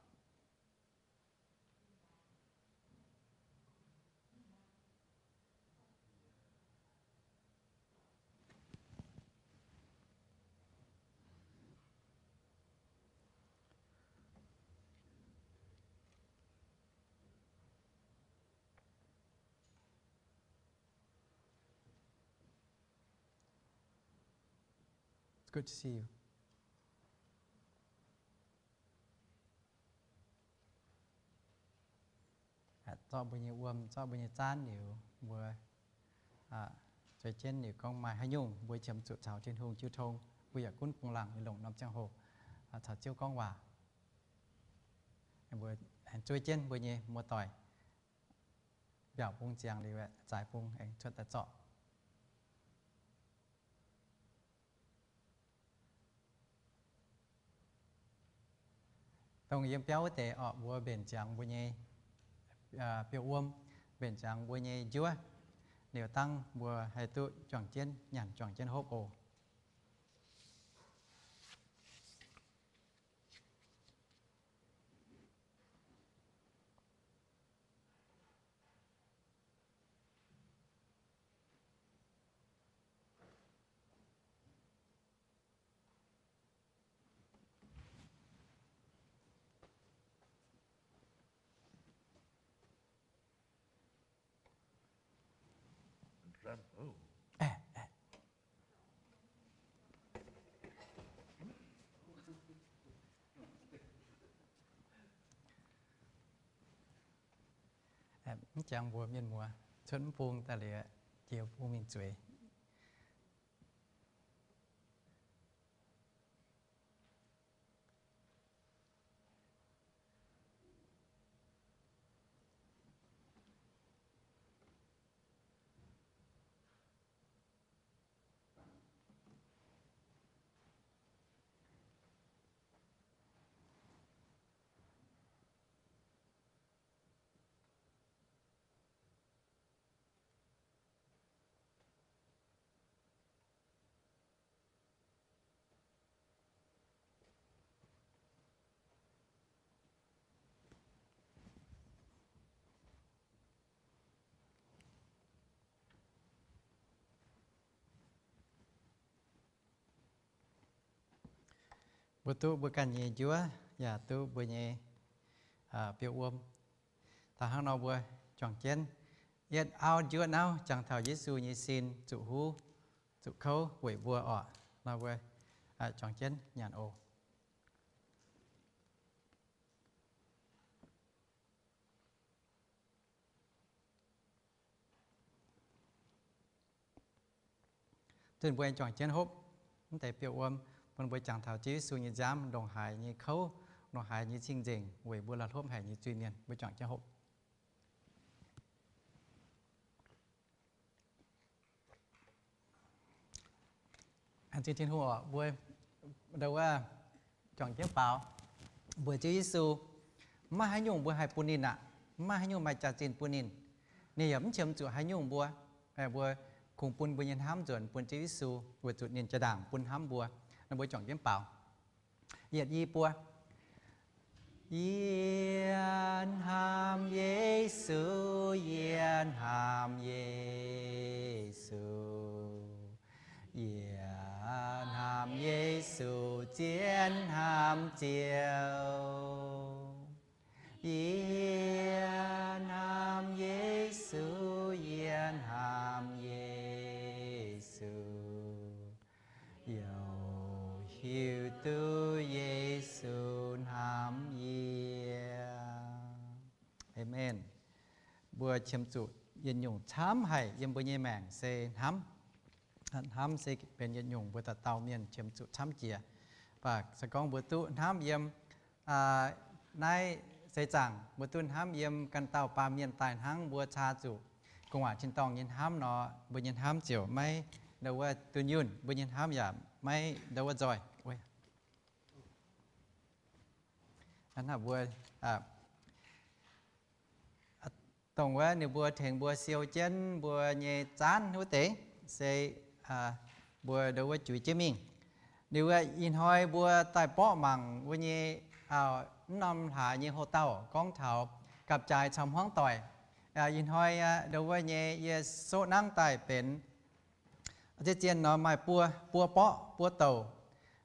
It's good to see you. Zorqv mbuo nyei wuom, zorqv mbuo nyei zaanv liuz, mbuo beiv jienv liuz gorngv maaih haaix nyungc mbuo qiemx zuqc caux Tin-Hungh jiu tong, mbuo yaac gunv bungx laangc liuz longc norm ziangh hoc caux Ziouv gorngv waac. Mbuo aengx zuov jienv mbuo nyei muoz-doic mbiaauc bung ziangx liuz, zaaix bung aengx cuotv daaih zorqv. Dongh yiem biauv wuov deix orqc, mbuo mbenc ziangx mbuo nyei biouv-wuom, mbenc ziangx mbuo nyei njuov, liuz dangh mbuo haih duqv juangc jienv nyanc, juangc jienv hopv oc. Mv jangx mbuo mienh muoz cuotv mv bung daaih liuz, jiex bung mingh zueiz. Mbuo duqv mbuo ganh nyei njuov yaac duqv mbuo nyei biouv-wuom. Da'hnangv nor mbuo juangc jienv yietv auv njuov nauv jangx taux Yesu nyei sin zuqc huv, zuqc kouv weic mbuo orqc. Nor mbuo juangc jienv nyanc oc. Zunh mbuo juangc jienv hopv mv deix biouv-wuom, bun mbuo jangx taux Ziouv Yesu nyei nziaamv ndongc haaix nyei kouv, ndongc haaix nyei cing-nzengc weic mbuo la'hlopv haic nyei zuiz-mienh. Mbuo juangc jienv hopv. Tin-Hungh orqc, mbuo ndau wuov juangc jienv baaux mbuo Ziouv Yesu. Mv maaih haaix nyungc mbuo haih bun ninh aqv. Mv maaih haaix nyungc maaih jaax-zinh bun ninh. Ninh yaac mv qiemx zuqc haaix nyungc mbuo. Mbuo kungx bun mbuo nyei hnamv nzuonx bun Ziouv Yesu weic zuqc ninh jaa-ndaangc bun hnamv mbuo. Nor mbuo juangc jienv baaux. Yietc, i, buo. Yie hnamv Yesu, yie hnamv Yesu. Yie hnamv Yesu, zien hnamv Ziouv. Yie hnamv Yesu, yie hnamv Yesu. Youc hiuv duqv Yesu hnamv yie. Aamen. Mbuo qiemx zuqc yietc nyungc camv haic yiem mbuo nyei maengc se hnamv. Hnamv se benx yietc nyungc mbuo dauh dauh mienh qiemx zuqc camv jiex. Mv baac se gorngv mbuo duqv hnamv yiem naaiv seix zaangc, mbuo duqv hnamv yiem ganh dauh baamh mienh daaih hnangv mbuo caa zuqc gu'nguaaic tin-dorngh nyei hnamv nor, mbuo nyei hnamv ziouc maiv ndau wuov dunh yunh, mbuo nyei hnamv yaac maiv ndau wuov nzoih. Mbuo dongh wuov ninh mbuo tengx mbuo siou jienv mbuo nyei zaanv wuov deix se mbuo ndau wuov juix jienv mingh. Ninh wuov ih hnoi mbuo daaih borqv mangc mbuo nyei mv norm hlaax nyei houx-dauh gorngv taux gapv-jaaix caux hmuangv doic. Ih hnoi ndau wuov nyei yie soqv nangv daaih benx zien zien nor maaih buo, buo borqv buo douc.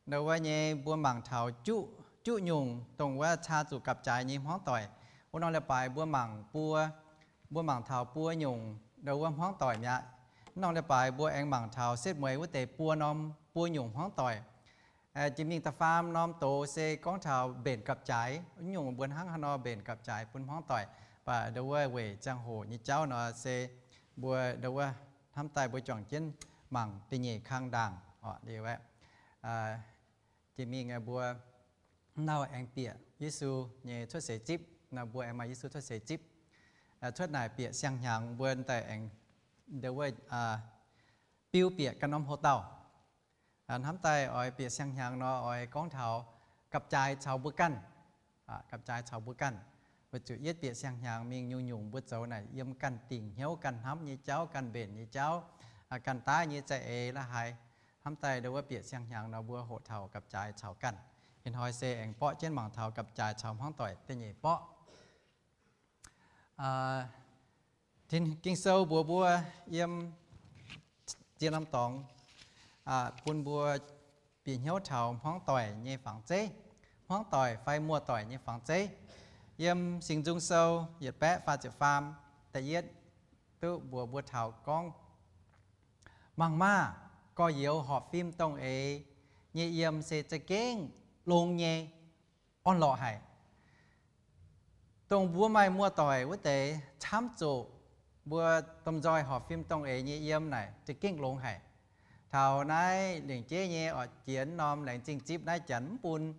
Ndau wuov nyei mbuo mangc taux juqv nyungc dongh wuov caa zuqc gapv-jaaix nyei hmuangv doic. Wuov norm leiz-baaix mbuo mangc buo, mbuo mangc taux buo nyungc ndau wuov hmuangv doic mi'aqv. Wuov norm leiz-baaix mbuo aengx mangc taux setv mueiz wuov deix buo norm, buo nyungc hmuangv doic. Jiex mingh da'faam norm doz se gorngv taux mbenc gapv-jaaix. Wuov nyungc mbuo hnangv haaix nor mbenc gapv-jaaix bun hmuangv doic. Mv baac ndau wuov weic ziangh hoc nyei jauv nor se mbuo ndau wuov Hnamv daaih mbuo juangc jienv mangc da'nyeic kang ndaangc oc. Liuz aeqv, jiex mingh mbuo nor aengx bieqc Yesu nyei cuotv seix zipv nor, mbuo aengx maaih Yesu cuotv seix zipv. Cuotv naaic bieqc siang-hnyangx mbuo daaih aengx ndau wuov biu bieqc ganh norm hoc dauh. Hnamv daaih oix bieqc siang-hnyangx nor oix gorngv taux gapv-jaaix caux mbuo ganh. Gapv-jaaix caux mbuo ganh. Weic zuqc yietv bieqc siang-hnyangx mingh nyungc-nyungc mbuo zoux naaic yiem ganh dingc hnyouv, ganh hnamv nyei jauv, ganh mbenc nyei jauv, ganh daaih nyei za'eix la'haaix. Hnamv daaih ndau wuov bieqc siang-hnyangx nor mbuo hoqc taux gapv-jaaix caux ganh. Ih hnoi se aengx borqv jienv mangc taux gapv-jaaix caux hmuangv doic da'nyeic borqv. Ging-Sou mbuox mbuo yiem ziex norm dorngx bun mbuo bieqc hnyouv taux hmuangv doic nyei fangx zeiv, hmuangv doic fai muoz-doic nyei fangx zeiv. Yiem Singx Nzung Sou yietc baeqv faah ziepc faam, da'yietv duqv mbuox mbuo taux gorngv, mangc maah! Gorx-youz horpc fim dongh eix nyei yiem se za'gengh longx nyei, orn-lorqc haic. Dongh mbuo maaih muoz-doic wuov deix camv zuqc mbuo domh nzoih horpc fim dongh eix nyei yiem naaic za'gengh longx haic. Taux naaiv lengc jeiv nyei oix jiex norm laengz zingh zipv naaiv janx mv bun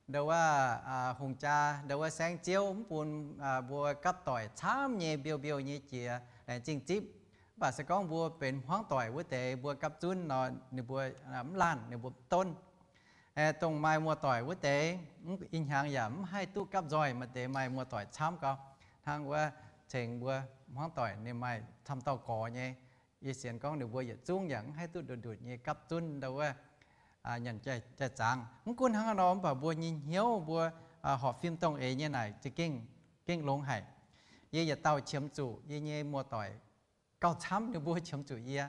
ndau wuov hungh jaa, ndau wuov saengv-ziouv mv bun mbuo gapv doic camv nyei mbiouh mbiouh nyei jiex laengz zingh zipv. Mv baac se gorngv mbuo benx hmuangv doic wuov deix mbuo gapv zunv nor ninh mbuo mv laanh, ninh mbuo mv donv. Dongh maaih muoz-doic wuov deix, ih hnyangx yaac mv haih duqv gapv nzoih maaih deix maaih muoz-doic camv gau. Hnangv wuov cengx mbuo hmuangv doic ninh maaih camv dauh gorx nyei. Yie sienx gorngv ninh mbuo yietc zungv yaac mv haih duqv ndutc-ndutc nyei gapv zunv ndau wuov nyanc jai-zaangc. Mv gunv hnangv nor mv baac mbuo nyei hnyouv mbuo horpc fim dongh eix nyei naaic za'gengh, gengh longx haic. Yie yietc dauh qiemx zuqc yie nyei muoz-doic gauh camv ninh mbuo qiemx zuqc yie.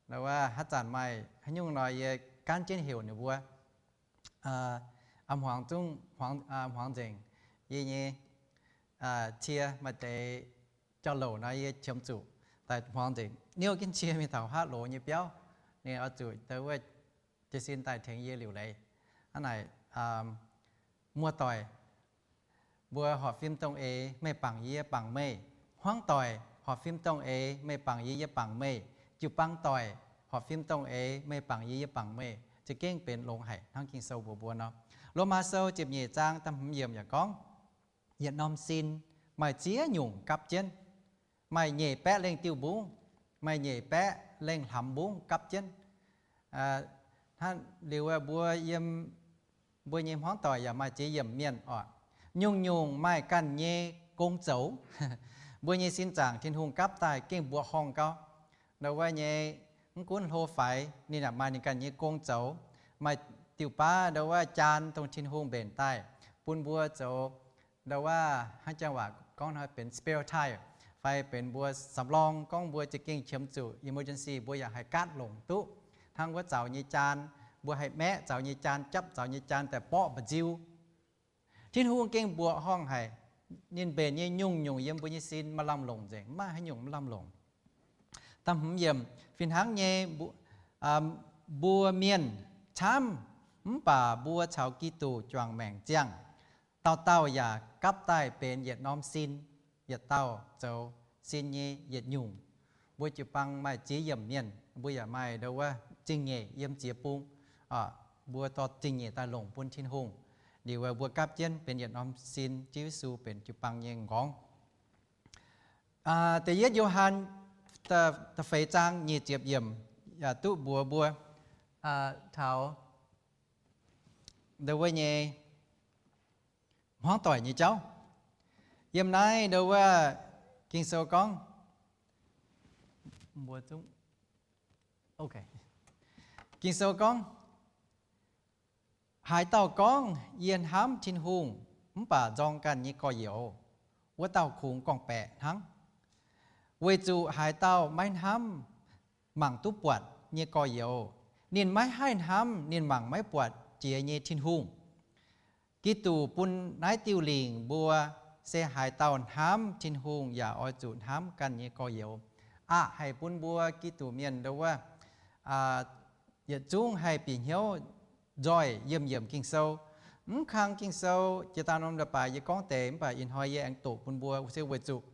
Ndau wuov haaix zanc maaih haaix nyungc nor yie gaanv jienv heuc ninh mbuo. Hmuangx zungv, hmuangx nzengc, yie nyei cie maaih deix jauv-louc nor yie qiemx zuqc daaih hmuangx nzengc niouv jienv cie mingh taux haav loz nyei biauv. Ninh oix zuqc ndau wuov jiez sin daaih tengx yie liuc leiz. Hnangv naaic, muoz-doic, mbuo horpc fim dongh eix meih bangc yie, yie bangc meih. Hmuangv doic, horpc fim dongh eix meih bangc yie, yie bangc meih. Jiu-baang doic, horpc fim dongh eix meih bangc yie, yie bangc meih. Za'gengh benx longx haic hnangv Ging-Sou mbuox mbuo nor. Lomaa Sou ziepc nyeic zaang da'hmz yiemc yaac gorngv, yietc norm sin maaih ziex nyungc gapv jienv. Maaih nyeic baeqv lengh diuh mbungv, maaih nyeic baeqv lengh hlamv mbungv gapv jienv. Hnangv liuz mbuo yiem mbuo nyei hmuangv doic yaac maaih ziex yiemc mienh oc. Nyungc-nyungc maaih ganh nyei gong zoux. Mbuo nyei sin zaangc Tin-Hungh gapv daaih gengh mbuoqc horngh gau. Ndau wuov nyei, mv gunv hlo faix ninh yaac maaih ninh ganh nyei gong zoux. Maaih diuh baav ndau wuov jaan dongh Tin-Hungh mbenc daaih bun mbuo zoux ndau wuov hnangv janx waac gorngv nor benx spare tire, fai benx mbuo สำรอง, gorngv mbuo za'gengh qiemx zuqc emergency mbuo yaac haih gaatv longc duqv. Hnangv wuov zaux nyei jaan, mbuo haih maeqv zaux nyei jaan, japv zaux nyei jaan daaih borqv mba'nziu. Tin-Hungh gengh mbuoqc horngh haic. Ninh mbenc nyei nyungc-nyungc yiem mbuo nyei sin maaih lamh longc nzengc, mv maaih haaix nyungc mv lamh longc. Da'hmz yiemc, fih hnangv nyei, mbuo mienh camv, mv baac mbuo caux Giduc juangc maengc ziangh, dauh dauh yaac gapv daaih benx yietc norm sin, yietc dauh zoux sin nyei yietc nyungc. Mbuo jiu-baang maaih ziex yiemc mienh, mbuo yaac maaih ndau wuov zingh nyeic yiem ziex bung. Mbuo dorh zingh nyeic daaih longc bun Tin-Hungh. Liuz mbuo gapv jienv benx yietc norm sin, Ziouv Yesu benx jiu-baang nyei m'nqorngv. Da'yietv Yo^han da'feix zaang nyic ziepc yiemc yaac duqv mbuox mbuo taux ndau wuov nyei hmuangv doic nyei jauv. Yiem naaiv ndau wuov Ging-Sou gorngv, Ging-Sou gorngv, haaix dauh gorngv, Yie hnamv Tin-Hungh, mv baac nzorng ganh nyei gorx-youz, wuov dauh kungx gorngv-baeqc hnangv. Weic zuqc haaix dauh maiv hnamv mangc duqv buatc nyei gorx-youz, ninh maiv haih hnamv ninh mangc maiv buatc jiex nyei Tin-Hungh. Giduc bun naaiv diuh lingc mbuo, se haaix dauh hnamv Tin-Hungh yaac oix zuqc hnamv ganh nyei gorx-youz. Aqc haih bun mbuo Giduc mienh ndau wuov yietc zungv haih bieqc hnyouv nzoih yiemh yiemc Ging-Sou. Mv kang Ging-Sou jiex daaih norm leiz-baaix yie gorngv deix, mv baac ih hnoi yie aengx doqc bun mbuo se weic zuqc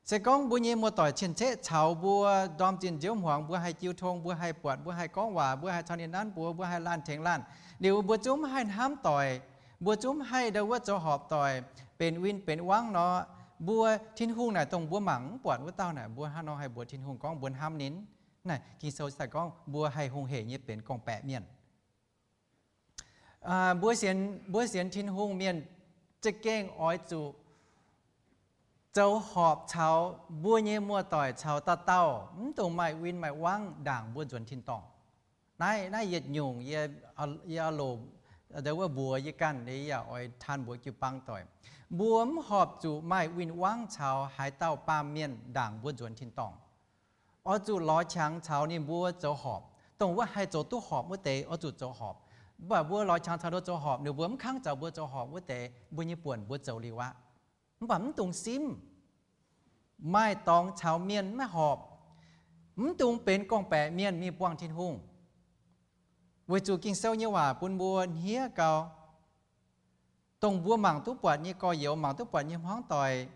Se gorngv mbuo nyei muoz-doic cien-ceqv caux mbuo ndorm zinh nziouv hmuangx, mbuo haih jiu tong, mbuo haih buatc, mbuo haih gorngv waac, mbuo haih caux ninh nanv buoz, mbuo haih laanh tengx laanh, liuz mbuo zungv maiv haih hnamv doic, mbuo zungv maiv haih ndau wuov zoux horpc doic, benx win benx wangv nor, mbuo Tin-Hungh naaic dongh mbuo mangc mv buatc wuov dauh naaic, mbuo hnangv nor haih mbuox Tin-Hungh gorngv mbuo hnamv ninh? Naaic Ging-Sou daaih gorngv mbuo haih hungh hec nyei benx gorngv-baeqc mienh. Mbuo sienx, mbuo sienx Tin-Hungh mienh za'gengh oix zuqc zoux horpc caux mbuo nyei muoz-doic caux dauh dauh, mv dungx maaih win maaih wangv ndaangc mbuo nzuonx tin-dorngh. Naaiv, naaiv yietc nyungc yie, yie loc, ndau wuov mbuox yie ganh, yie yaac oix taan mbuox jiu-baang doic. Mbuo mv horpc zuqc maaih win-wangv caux haaix dauh baamh mienh ndaangc mbuo nzuonx tin-dorngh. Oix zuqc lorz qangx caux ninh mbuo zoux horpc. Dongh wuov haih zoux duqv horpc wuov deix oix zuqc zoux horpc. Mv baac mbuo lorz qangx caux ninh mbuo zoux horpc, ninh mbuo mv kangv caux mbuo zoux horpc wuov deix, mbuo nyei buonc mbuo zoux liuz aqv. Mv baac mv dungx simv. Maaih dorngx caux mienh maiv horpc, mv dungx benx gorngv-baeqc mienh mingh buangh Tin-Hungh. Weic zuqc Ging-Sou nyei waac bun mbuo hniev gau. Dongh mbuo mangc duqv buatc nyei gorx-youz, mangc duqv buatc nyei hmuangv doic,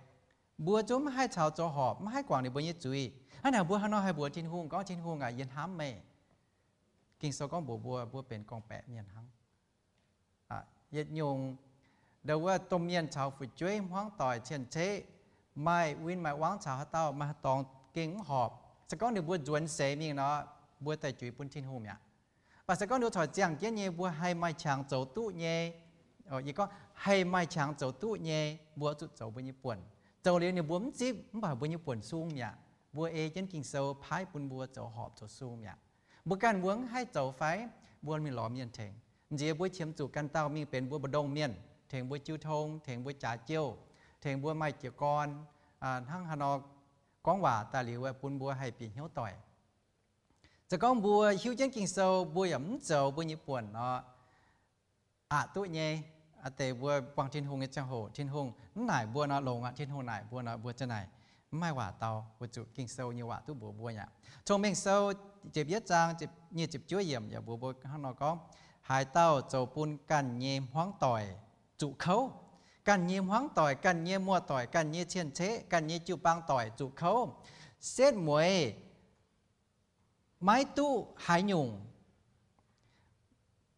mbuo zungv maiv haih caux zoux horpc, maiv haih guangc ninh mbuo nyei zuiz. Hnangv naaic mbuo hnangv nor haih mbuox Tin-Hungh gorngv, Tin-Hungh aac, yie hnamv meih. Ging-Sou gorngv mbuox mbuo, mbuo benx gorngv-baeqc mienh hnangv. Yietc nyungc, ndau wuov domh mienh caux fu'jueiv, hmuangv doic, cien-ceqv, maaih win maaih wangv caux haaix dauh, maaih dorngx gengh mv horpc, se gorngv ninh mbuo nzuonx seix mingh nor, mbuo daaih juix bun Tin-Hungh mi'aqv. Mv baac se gorngv ninh mbuo corc ziangh jienv nyei, mbuo haih maaih qangx zoux duqv nyei, yie gorngv haih maaih qangx zoux duqv nyei, mbuo zuqc zoux mbuo nyei buonc. Zoux liuz ninh mbuo mv zipv, mv baac mbuo nyei buonc sung mi'aqv. Mbuo ei jienv Ging-Sou paaiv bun mbuo zoux horpc zoux sung mi'aqv. Mbuo ganh mbuo mv haih zoux fai? Mbuo mingh lorz mienh tengx. Nziex mbuo qiemx zuqc ganh dauh mingh benx mbuo mbu'ndongx mienh, tengx mbuo jiu tong, tengx mbuo jaax jouh, tengx mbuo maaih jiez gorn, hnangv haaix nor gorngv waac daaih liuz bun mbuo haih bieqc hnyouv doic. Se gorngv mbuo hiuv jienv Ging-Sou, mbuo yaac mv zoux mbuo nyei buonc nor, aqc duqv nyei. Aa deix mbuo buangh Tin-Hungh nyei ziangh hoc, Tin-Hungh mv naaic mbuo nor longx aqv. Tin-Hungh naaic mbuo nor, mbuo ziang naaic mv maaih waac dau, weic zuqc Ging-Sou nyei waac duqv mbuox mbuo aqv. Cong-Mengh Sou ziepc yietv zaang nyic ziepc juov yiemc yaac mbuox mbuo hnangv nor gorngv, haaix dauh zoux bun ganh nyei hmuangv doic zuqc kouv, ganh nyei hmuangv doic, ganh nyei muoz-doic, ganh nyei cien-ceqv, ganh nyei jiu-baang doic zuqc kouv, setv mueiz maiv duqv haaix nyungc.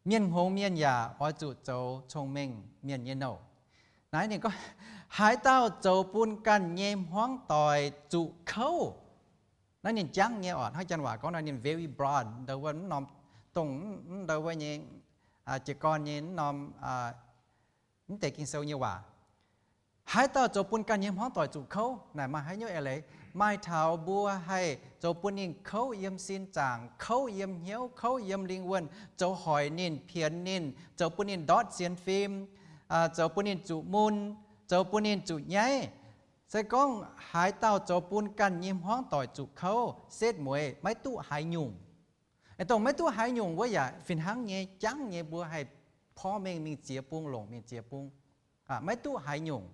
Mienh hngongx mienh yaac oix zuqc zoux cong-mengh mienh nyei nouh. Naaiv ninh gorngv, haaix dauh zoux bun ganh nyei hmuangv doic zuqc kouv. Naaiv ninh jangv nyei oc, hnangv janx waac gorngv nor ninh very broad, ndau wuov mv norm dongh, ndau wuov nyei, jiez gorn nyei mv norm, mv deix Ging-Sou nyei waac. Haaix dauh zoux bun ganh nyei hmuangv doic zuqc kouv? Naaic maaih haaix nyungc eix leiz? Maaih taux mbuo haih zoux bun ninh kouv yiem sin zaangc, kouv yiem hnyouv, kouv yiem lingh wuonh, zoux hoic ninh, pienx ninh, zoux bun ninh ndortv sienx fim, zoux bun ninh zuqc mun, zoux bun ninh zuqc nyaiv. Se gorngv haaix dauh zoux bun ganh nyei hmuangv doic zuqc kouv, setv mueiz maiv duqv haaix nyungc. Dongh maiv duqv haaix nyungc wuov yaac fih hnangv nyei, jangv nyei, mbuo haih porv mengh mingh ziex bung, longc mingh ziex bung. Maiv duqv haaix nyungc.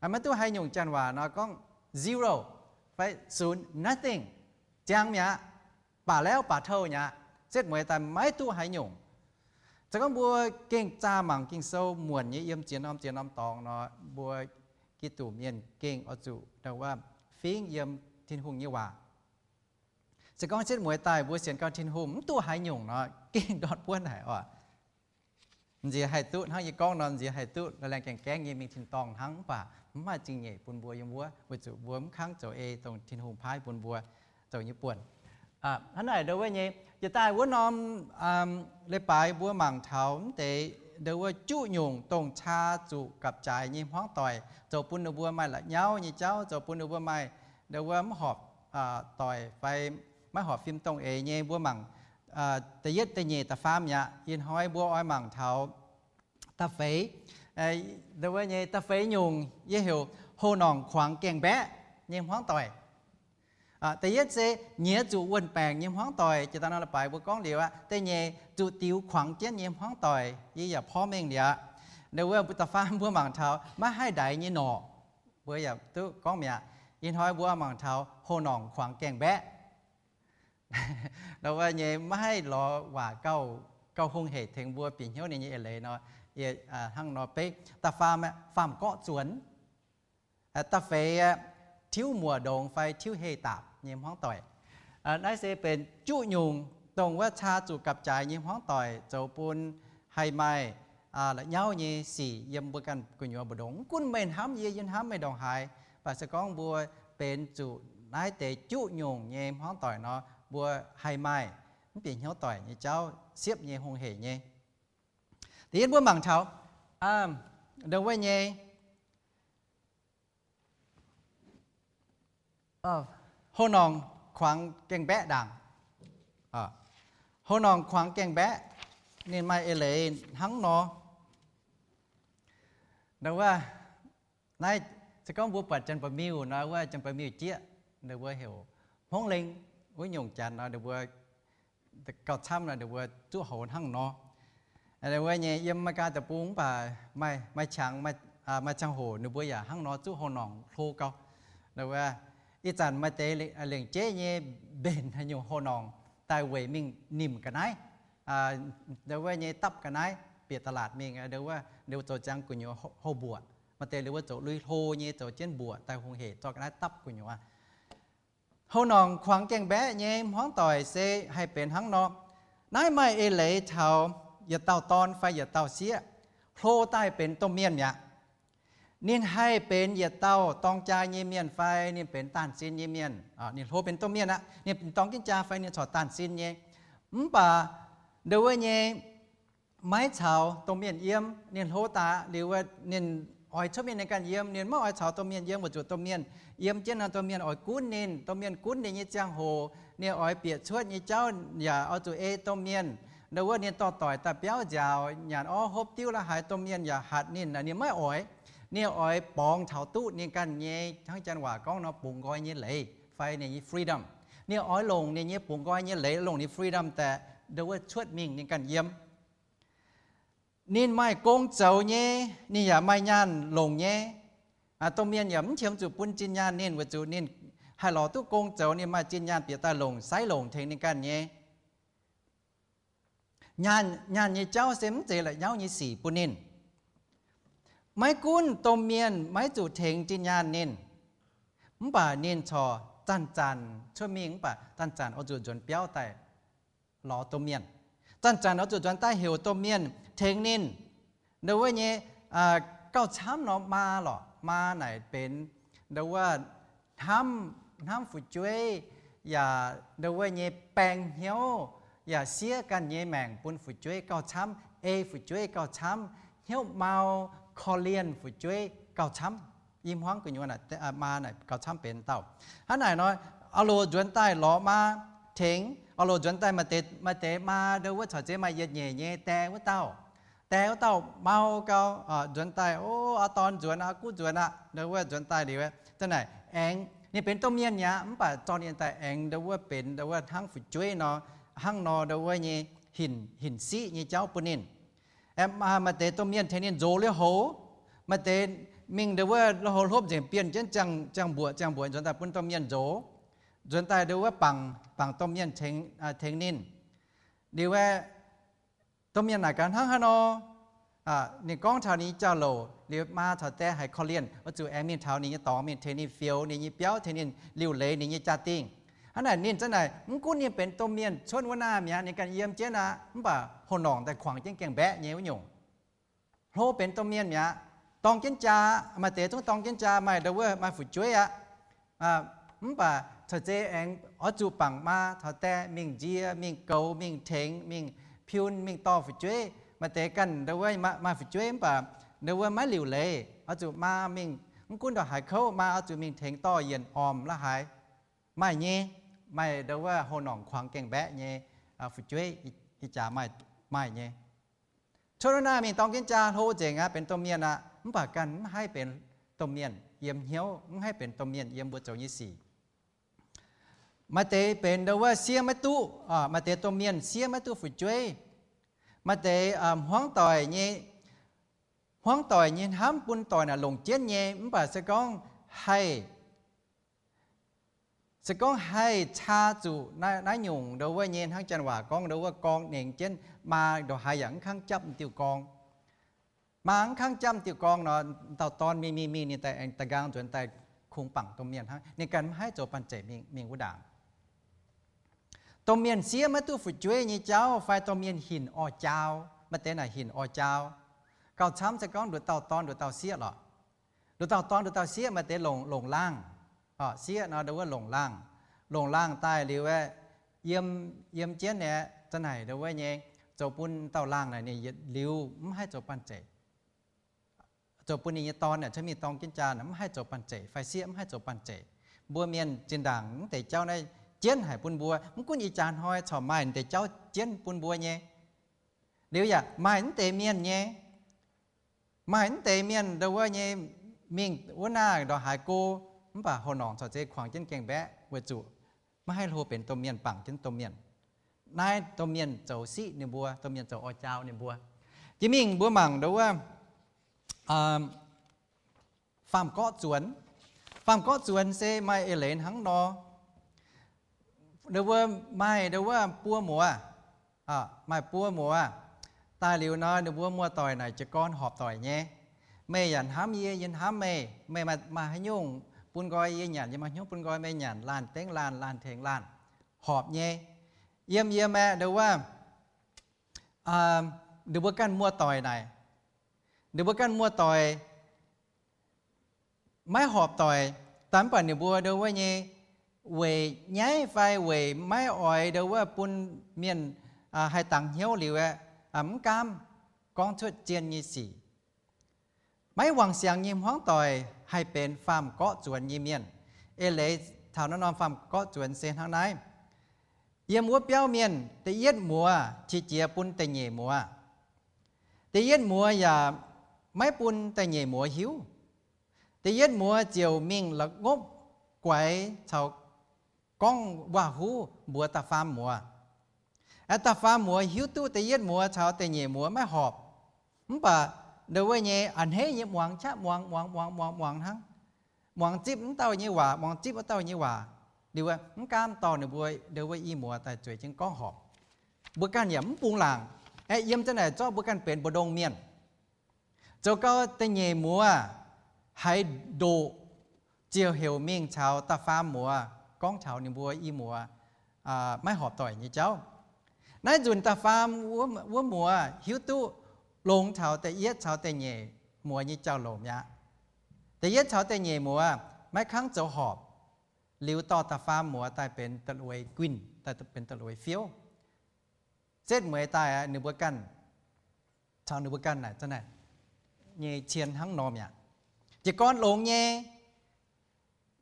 Maiv duqv haaix nyungc janx waac nor gorngv zero fai ศูนย์, nothing, ziangx mi'aqv, baac lauv baac touh mi'aqv, setv mueiz daaih maiv duqv haaix nyungc. Se gorngv mbuo gengh zaah mangc Ging-Sou muonc nyei yiem ziex norm ziex norm dorngx nor, mbuo Giduc mienh gengh oix zuqc ndau wuov fingv yiem Tin-Hungh nyei waac. Se gorngv setv mueiz daaih mbuo sienx gau Tin-Hungh mv duqv haaix nyungc nor, gengh ndortv buonv haic oc. Nziex haih duqv hnangv yie gorngv nor, nziex haih duqv laengh laengh gaengh gaengh nyei mingh tin-dorngh hnangv, mv baac mv maaih zingh nyeic bun mbuo yiem wuov, weic zuqc mbuo mv kangv zoux ei dongh Tin-Hungh paaiv bun mbuo zoux nyei buonc. Hnangv naaic ndau wuov nyei, jiex daaih wuov norm leiz-baaix mbuo mangc taux mv deix ndau wuov juqv nyungc dongh caa zuqc gapv-jaaix nyei hmuangv doic, zoux bun ninh mbuo maaih la'nyauv nyei jauv, zoux bun ninh mbuo maaih ndau wuov mv horpc doic fai maiv horpc fim dongh eix nyei. Mbuo mangc da'yietv, da'nyeic, da'faam mi'aqv. Ih hnoi mbuo oix mangc taux da'feix. Ndau wuov nyei da'feix nyungc yie heuc hoh nongc kuangx gaengh mbaeqv nyei hmuangv doic. Da'yietv se nyiex zuqc wuon-baengc nyei hmuangv doic, jiex daaih nor leiz-baaix mbuo gorngv liuz aqv. Da'nyeic zuqc diux kuangx jienv nyei hmuangv doic, yie yaac porv mengh liuz aqv. Ndau wuov da'faam mbuo mangc taux maiv haih ndaix nyei norqc, mbuo yaac duqv gorngv mi'aqv. Ih hnoi mbuo mangc taux hoh nongc kuangx gaengh mbaeqv. Ndau wuov nyei maiv haih lorz waac gauh, gauh hungh heic tengx mbuo bieqc hnyouv ninh nyei eix leiz nor, yie hnangv nor beiv. Da'faam, faam-gorqv zuonx. Da'feix, tiuv muoc ndongx fai tiuv heh daapc nyei hmuangv doic. Naaiv se benx juqv nyungc dongh wuov caa zuqc gapv-jaaix nyei hmuangv doic zoux bun haih maaih la'nyauv nyei sic yiem mbuo ganh gu'nyuoz mbu'ndongx. Mv gunv meih hnamv yie, yie hnamv meih ndongc haaix, mv baac se gorngv mbuo benx zuqc naaiv deix juqv nyungc nyei hmuangv doic nor, mbuo haih maaih mv bieqc hnyouv doic nyei jauv siepv nyei hungh heic nyei. Da'yietv mbuo mangc taux ndongc wuov nyei houh norngc kuangx gaengh mbaeqv ndaangc. Houh norngc kuangx gaengh mbaeqv, ninh maaih eix leiz hnangv nor. Ndongc wuov, naaiv se gorngv mbuo buatc Janx-Ba'miuh nor, wuov Janx-Ba'miuh jieqv, ndongc wuov heuc Hmongv Leng, wuov nyungc janx nor, ndongc wuov gauh camv nor, ndongc wuov zuqv houx hnangv nor. Ndongc wuov nyei yiem Meigaa deic-bung mv baac maaih qangx, maaih ziangh hoc ninh mbuo yaac hnangv nor zuqv houh norngc hlo gau. Ndongc wuov, ih zanc maaih deix lengc jeiv nyei mbenc haaix nyungc houh norngc daaih weic mingh nimc ga'naaiv, ndongc wuov nyei dapv ga'naaiv bieqc ตลาด mingh, ndongc wuov, ndongc wuov zoux ziangx gu'nyuoz houh mbuoqc. Maaih deix ndongc wuov zoux lui-hlo nyei, zoux jienv mbuoqc daaih hungh heic zorqv ga'naaiv dapv gu'nyuoz. Houh norngc kuangx gaengh mbaeqv nyei hmuangv doic se haih benx hnangv nor. Naaiv maaih eix leiz taux yietc dauh dorn fai yietc dauh sieqv hlo daaih benx domh mienh mi'aqv. Ninh haih benx yietc dauh dorng jaa nyei mienh fai ninh benx daanh sin nyei mienh. Ninh hlo benx domh mienh aqv, ninh dorng jienv jaa fai ninh corc daanh sin nyei. Mv baac ndongc wuov nyei maiv caux domh mienh yiem. Ninh hlo daaih liuz, ninh oix cuotv mingh ninh ganh yiem. Ninh maiv oix caux domh mienh yiem weic zuqc domh mienh yiem jienv nor, domh mienh oix gunv ninh. Domh mienh gunv ninh nyei ziangh hoc, ninh oix bieqc cuotv nyei jauv yaac oix zuqc ei domh mienh. Ndongc wuov ninh dorh doic daaih biauv nziaauc, nyanc orv hopv diuv la'haaix, domh mienh yaac hatc ninh, ninh maiv oix. Ninh oix borngz taux duqv ninh ganh nyei, hnangv janx waac gorngv nor, bungx nqoi nyei leiz fai ninh nyei freedom. Ninh oix longc ninh nyei bungx nqoi nyei leiz, longc ninh freedom daaih ndongc wuov cuotv mingh ninh ganh yiem. Ninh maaih gong zoux nyei, ninh yaac maaih nyaanh longc nyei. Domh mienh yaac mv qiemx zuqc bun zinh nyaanh ninh weic zuqc ninh haih lorz duqv gong zoux, ninh maaih zinh nyaanh bieqc daaih longc, saiv longc tengx ninh ganh nyei. Nyaanh nyei jauv se mv zeiz la'nyauv nyei sic bun ninh. Maiv gunv domh mienh maiv zuqc tengx zinh nyaanh ninh, mv baac ninh corc zanc-zanc cuotv mingh, mv baac zanc-zanc oix zuqc nzuonx biauv daaih lorz domh mienh. Zanc-zanc oix zuqc nzuonx daaih heuc domh mienh tengx ninh. Ndongc wuov nyei gauh camv nor maa lorqc. Maa naaic benx ndongc wuov hnamv, hnamv fu'jueiv, yaac ndongc wuov nyei baeng hnyouv, yaac siev ganh nyei maengc bun fu'jueiv gauh camv, ei fu'jueiv gauh camv, hnyouv mau, korv-lienh fu'jueiv gauh camv. I hmuangv gu'nyuoz maa naaic gauh camv benx dauh. Hnangv naaic nor, Aulo nzuonx daaih lorz maa tengx. Aulo nzuonx daaih maaih deix maa ndongc wuov caux zeiz maaih yietc nyeic nyei die wuov dauh. Die wuov dauh mau gau, nzuonx daaih, o, aa dorn nzuonx, aa guv nzuonx aqv. Ndongc wuov nzuonx daaih liuz, zanc naaic aengx ninh benx domh mienh mi'aqv, mv baac zorqv ninh daaih aengx ndongc wuov benx ndongc wuov hnangv fu'jueiv nor, hnangv nor ndongc wuov nyei hinc siqv nyei jauv bun ninh. Maaih deix domh mienh tengx ninh nzox lui-houx, maaih deix mingh ndongc wuov lui-houx hlopv nzengc bienh jienv ziangh-mbuoqc, ziangh-mbuoqc nzuonx daaih bun domh mienh nzox, nzuonx daaih ndongc wuov bangc, bangc domh mienh tengx ninh. Liuz aeqv, domh mienh naaic gaax hnangv haaix nor, ninh gorngv taux ninh nyei jauv-louc liuz, maa caux die haiz korv-lienh, oix zuqc aengx mingh taux ninh nyei dorngx mingh tengx ninh fioux ninh nyei biauv, tengx ninh liuc leiz ninh nyei jaa-dingh. Hnangv naaic ninh zanc naaic mv gunv ninh benx domh mienh cuotv wuov naamh mi'aqv, ninh ganh yiem jienv aqv, mv baac hoh-norngc daaih kuangx jienv gaengh mbaeqv nyei wuov nyungc. Hlo benx domh mienh mi'aqv, dorng jienv jaa, maaih deix zungv dorng jienv jaa, maaih ndongc wuov maaih fu'jueiv aqv. Mv baac caux zeiz aengx oix zuqc bangc maa caux die mingh nzie, mingh goux, mingh tengx, mingh piun, mingh dorh fu'jueiv. Maaih deix ganh ndongc wuov maaih fu'jueiv mv baac ndongc wuov maiv liuc leiz, oix zuqc maa mingh, mv gunv ndongc haaix kouv, maa oix zuqc mingh tengx dorh yienc ormc la'haaix. Maaih nyei, maaih ndongc wuov hoh-norngc kuangx gaengh mbaeqv nyei fu'jueiv, ih jaax maaih nyei. Cuotv wuov naaiv mingh dorng jienv jaa hlo nzengc aqv, benx domh mienh aqv, mv baac ganh mv haih benx domh mienh yiem hnyouv, mv haih benx domh mienh yiem mbuo zoux nyei sic. Maaih deix benx ndongc wuov siev maiv duqv, maaih deix domh mienh siev maiv duqv fu'jueiv. Maaih deix hmuangv doic nyei, hmuangv doic nyei hnamv bun doic naaic longc jienv nyei, mv baac se gorngv haih se gorngv haih caa zuqc naaiv nyungc ndongc wuov nyei, hnangv janx waac gorngv ndongc wuov gorngv nengx jienv, maa ndongc haaix yaac mv kangv japv diuh gorngv. Maa mv kangv japv diuh gorngv nor, dauh dorn mingh mingh mingh ninh daaih aengx da'nqaang nzuonx daaih kungx bangc domh mienh hnangv. Ninh ganh maiv haih zoux banh zeic mingh, mingh wuov ndaangc. Domh mienh sieqv maiv duqv fu'jueiv nyei jauv fai domh mienh hinc orv-jaau, maaih deix naaic hinc orv-jaau. Gauh camv se gorngv nduqc dauh dorn nduqc dauh sieqv lorqc. Nduqc dauh dorn nduqc dauh sieqv maaih deix longc, longc laangh. Sieqv nor ndo wuov longc laangh. Longc laangh daaih liuz aeqv, yiem, yiem jienv aeqv, za'naaic ndo wuov nyei, zoux bun dauh laangh naaic ninh yietc liuz mv haih zoux banh zeic. Zoux bun ninh nyei dorn naaic cuotv mingh dorng jienv jaa naaic mv haih zoux banh zeic fai sieqv mv haih zoux banh zeic. Mbuo mienh zinh ndaangc mv deix jauv naaiv jienv haic bun mbuo. Mv gunv ih jaax hnoi corc maaih mv deix jauv jienv bun mbuo nyei. Liuz yaac maaih mv deix mienh nyei, maaih mv deix mienh ndo wuov nyei mingh wuov naaiv ndorqc haaix go, mv baac houx norngc corc zeiz kuangx jienv gaengh mbaeqv weic zuqc maiv haih hlo benx domh mienh, bangc jienv domh mienh. Naaiv domh mienh zoux siqv ninh mbuo, domh mienh zoux orv-jaau ninh mbuo. Jiex mingh mbuo mangc ndo wuov faam-gorqv zuonx. Faam-gorqv zuonx se maaih eix leiz hnangv nor. Ndo wuov maaih ndo wuov buo muoz, maaih buo muoz. Daaih liuz nor ninh mbuo muoz-doic naaic jiez gorn horpc doic nyei. Meih yaac hnamv yie, yie hnamv meih. Meih maaih, maaih haaix nyungc bun nqoi yie nyanc, yie maaih haaix nyungc bun nqoi meih nyanc, laanh dengv laanh, laanh tengx laanh, horpc nyei. Yiem, yiem aeqv, ndo wuov, ninh mbuo ganh muoz-doic naaic, ninh mbuo ganh muoz-doic maiv horpc doic, daaih mv baac ninh mbuo ndo wuov nyei weic nyaiv fai weic maiv oix ndo wuov bun mienh haih dangx hnyouv liuz aeqv, mv gaamv gorngv cuotv zien nyei sic. Maiv wangc siangx nyei hmuangv doic haih benx faam-gorqv zuonx nyei mienh. Eix leiz taux naaiv norm faam-gorqv zuonx se hnangv naaiv. Yiem wuov biauv mienh da'yietv muoz qiex jiez bun da'nyeic muoz. Da'yietv muoz yaac maiv bun da'nyeic muoz hiuv. Da'yietv muoz ziouc mingh la'ngopv guaix caux gorngv waac-huv mbuox da'faam muoz. Aeqv, da'faam muoz hiuv duqv da'yietv muoz caux da'nyeic muoz maiv horpc, mv baac ndo wuov nyei a'hneiv nyei muangx qaqv muangx, muangx, muangx, muangx, muangx hnangv. Muangx zipv wuov dauh nyei waac, muangx zipv wuov dauh nyei waac. Liuz mv gaamv dorh ninh mbuo ndo wuov i muoz daaih zueiz jienv gorngv horpc. Mbuo ganh yaac mv bungx laangc. Aeqv, yiem za'naaic zorqv mbuo ganh benx mbu'ndongx mienh. Zoux gau da'nyeic muoz haiz ndoqc, ziouc heuc mingh caux da'faam muoz gorngv taux ninh mbuo i muoz maiv horpc doic nyei jauv. Naaiv nzunc da'faam wuov muoz hiuv duqv longx taux da'yietv caux da'nyeic muoz nyei jauv-louc mi'aqv. Da'yietv caux da'nyeic muoz maiv kangv zoux horpc, liuz dorh da'faam muoz daaih benx da'lueiz guinh, daaih benx da'lueiz fiouv. Setv mueiz daaih ninh mbuo ganh, caux ninh mbuo ganh naaic nyei cien hnangv nor mi'aqv. Jiez gorn longx nyei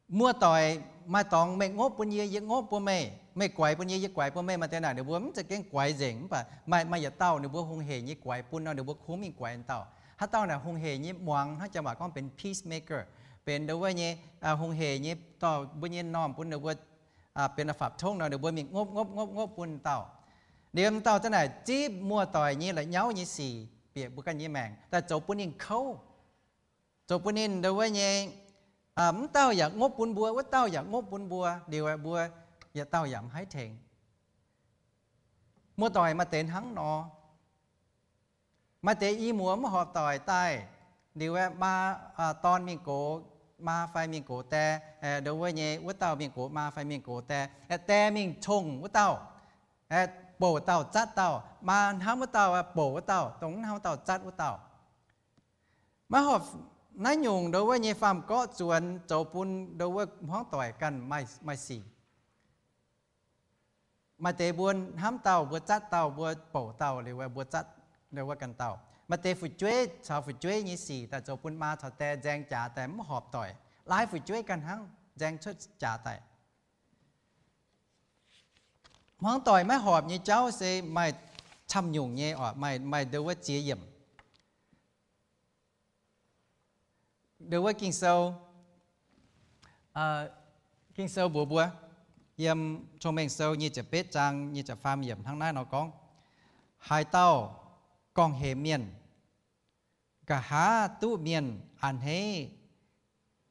muoz-doic, maaih dorngx meih ngopv bun yie, yie ngopv bun meih, meih guaix bun yie, yie guaix bun meih, maaih deix naaic ninh mbuo mv za'gengh guaix nzengc, mv baac maaih, maaih yietc dauh ninh mbuo hungh hec nyei guaix bun nor, ninh mbuo kungx mingh guaix dauh. Haaix dauh naaic hungh hec nyei muangx, hnangv janx waac gorngv benx peacemaker, benx ndo wuov nyei hungh hec nyei dorh mbuo nyei normh bun ninh mbuo benx da'faapc tongv nor, ninh mbuo mingh ngopv ngopv ngopv ngopv bun dauh. Liuz dauh za'naaic zipv muoz-doic nyei la'nyauv nyei sic bieqc mbuo ganh nyei maengc daaih zoux bun ninh kouv, zoux bun ninh ndo wuov nyei, mv dauh yaac ngopv bun mbuo, wuov dauh yaac ngopv bun mbuo, liuz mbuo yietc dauh yaac mv haih tengx. Muoz-doic maaih deix hnangv nor. Maaih deix i muoz mv horpc doic daaih, liuz aeqv, maa, dorn mingh gox maa fai mingh gox dae, ndo wuov nyei wuov dauh mingh gox maa fai mingh gox dae, dae mingh cong wuov dauh, bouc dauh zatv dauh, maa hnamv wuov dauh bouc wuov dauh, dongh mv hnamv wuov dauh zatv wuov dauh. Maiv horpc, naaiv nyungc ndo wuov nyei faam-gorqv zuonx zoux bun ndo wuov hmuangv doic ganh maaih, maaih sic. Maaih deix mbuo hnamv dauh mbuo zatv dauh, mbuo bouc dauh liuz mbuo zatv ndo wuov ganh dauh. Maaih deix fu'jueiv caux fu'jueiv nyei sic daaih zoux bun maa caux dae nzaeng jaax daaih mv horpc doic. Laai fu'jueiv ganh hnangv nzaeng cuotv jaax daaih. Hmuangv doic maiv horpc nyei jauv se maaih camv nyungc nyei oc, maaih, maaih ndo wuov ziex yiemc. Ndo wuov Ging-Sou, Ging-Sou mbuox mbuo, yiem Cong-Mengh Sou nyic ziepc betv zaang nyic ziepc faam yiemc hnangv naaiv nor gorngv, haaix dauh gorngv-hemx mienh, nqa'haav duqv mienh a'hneiv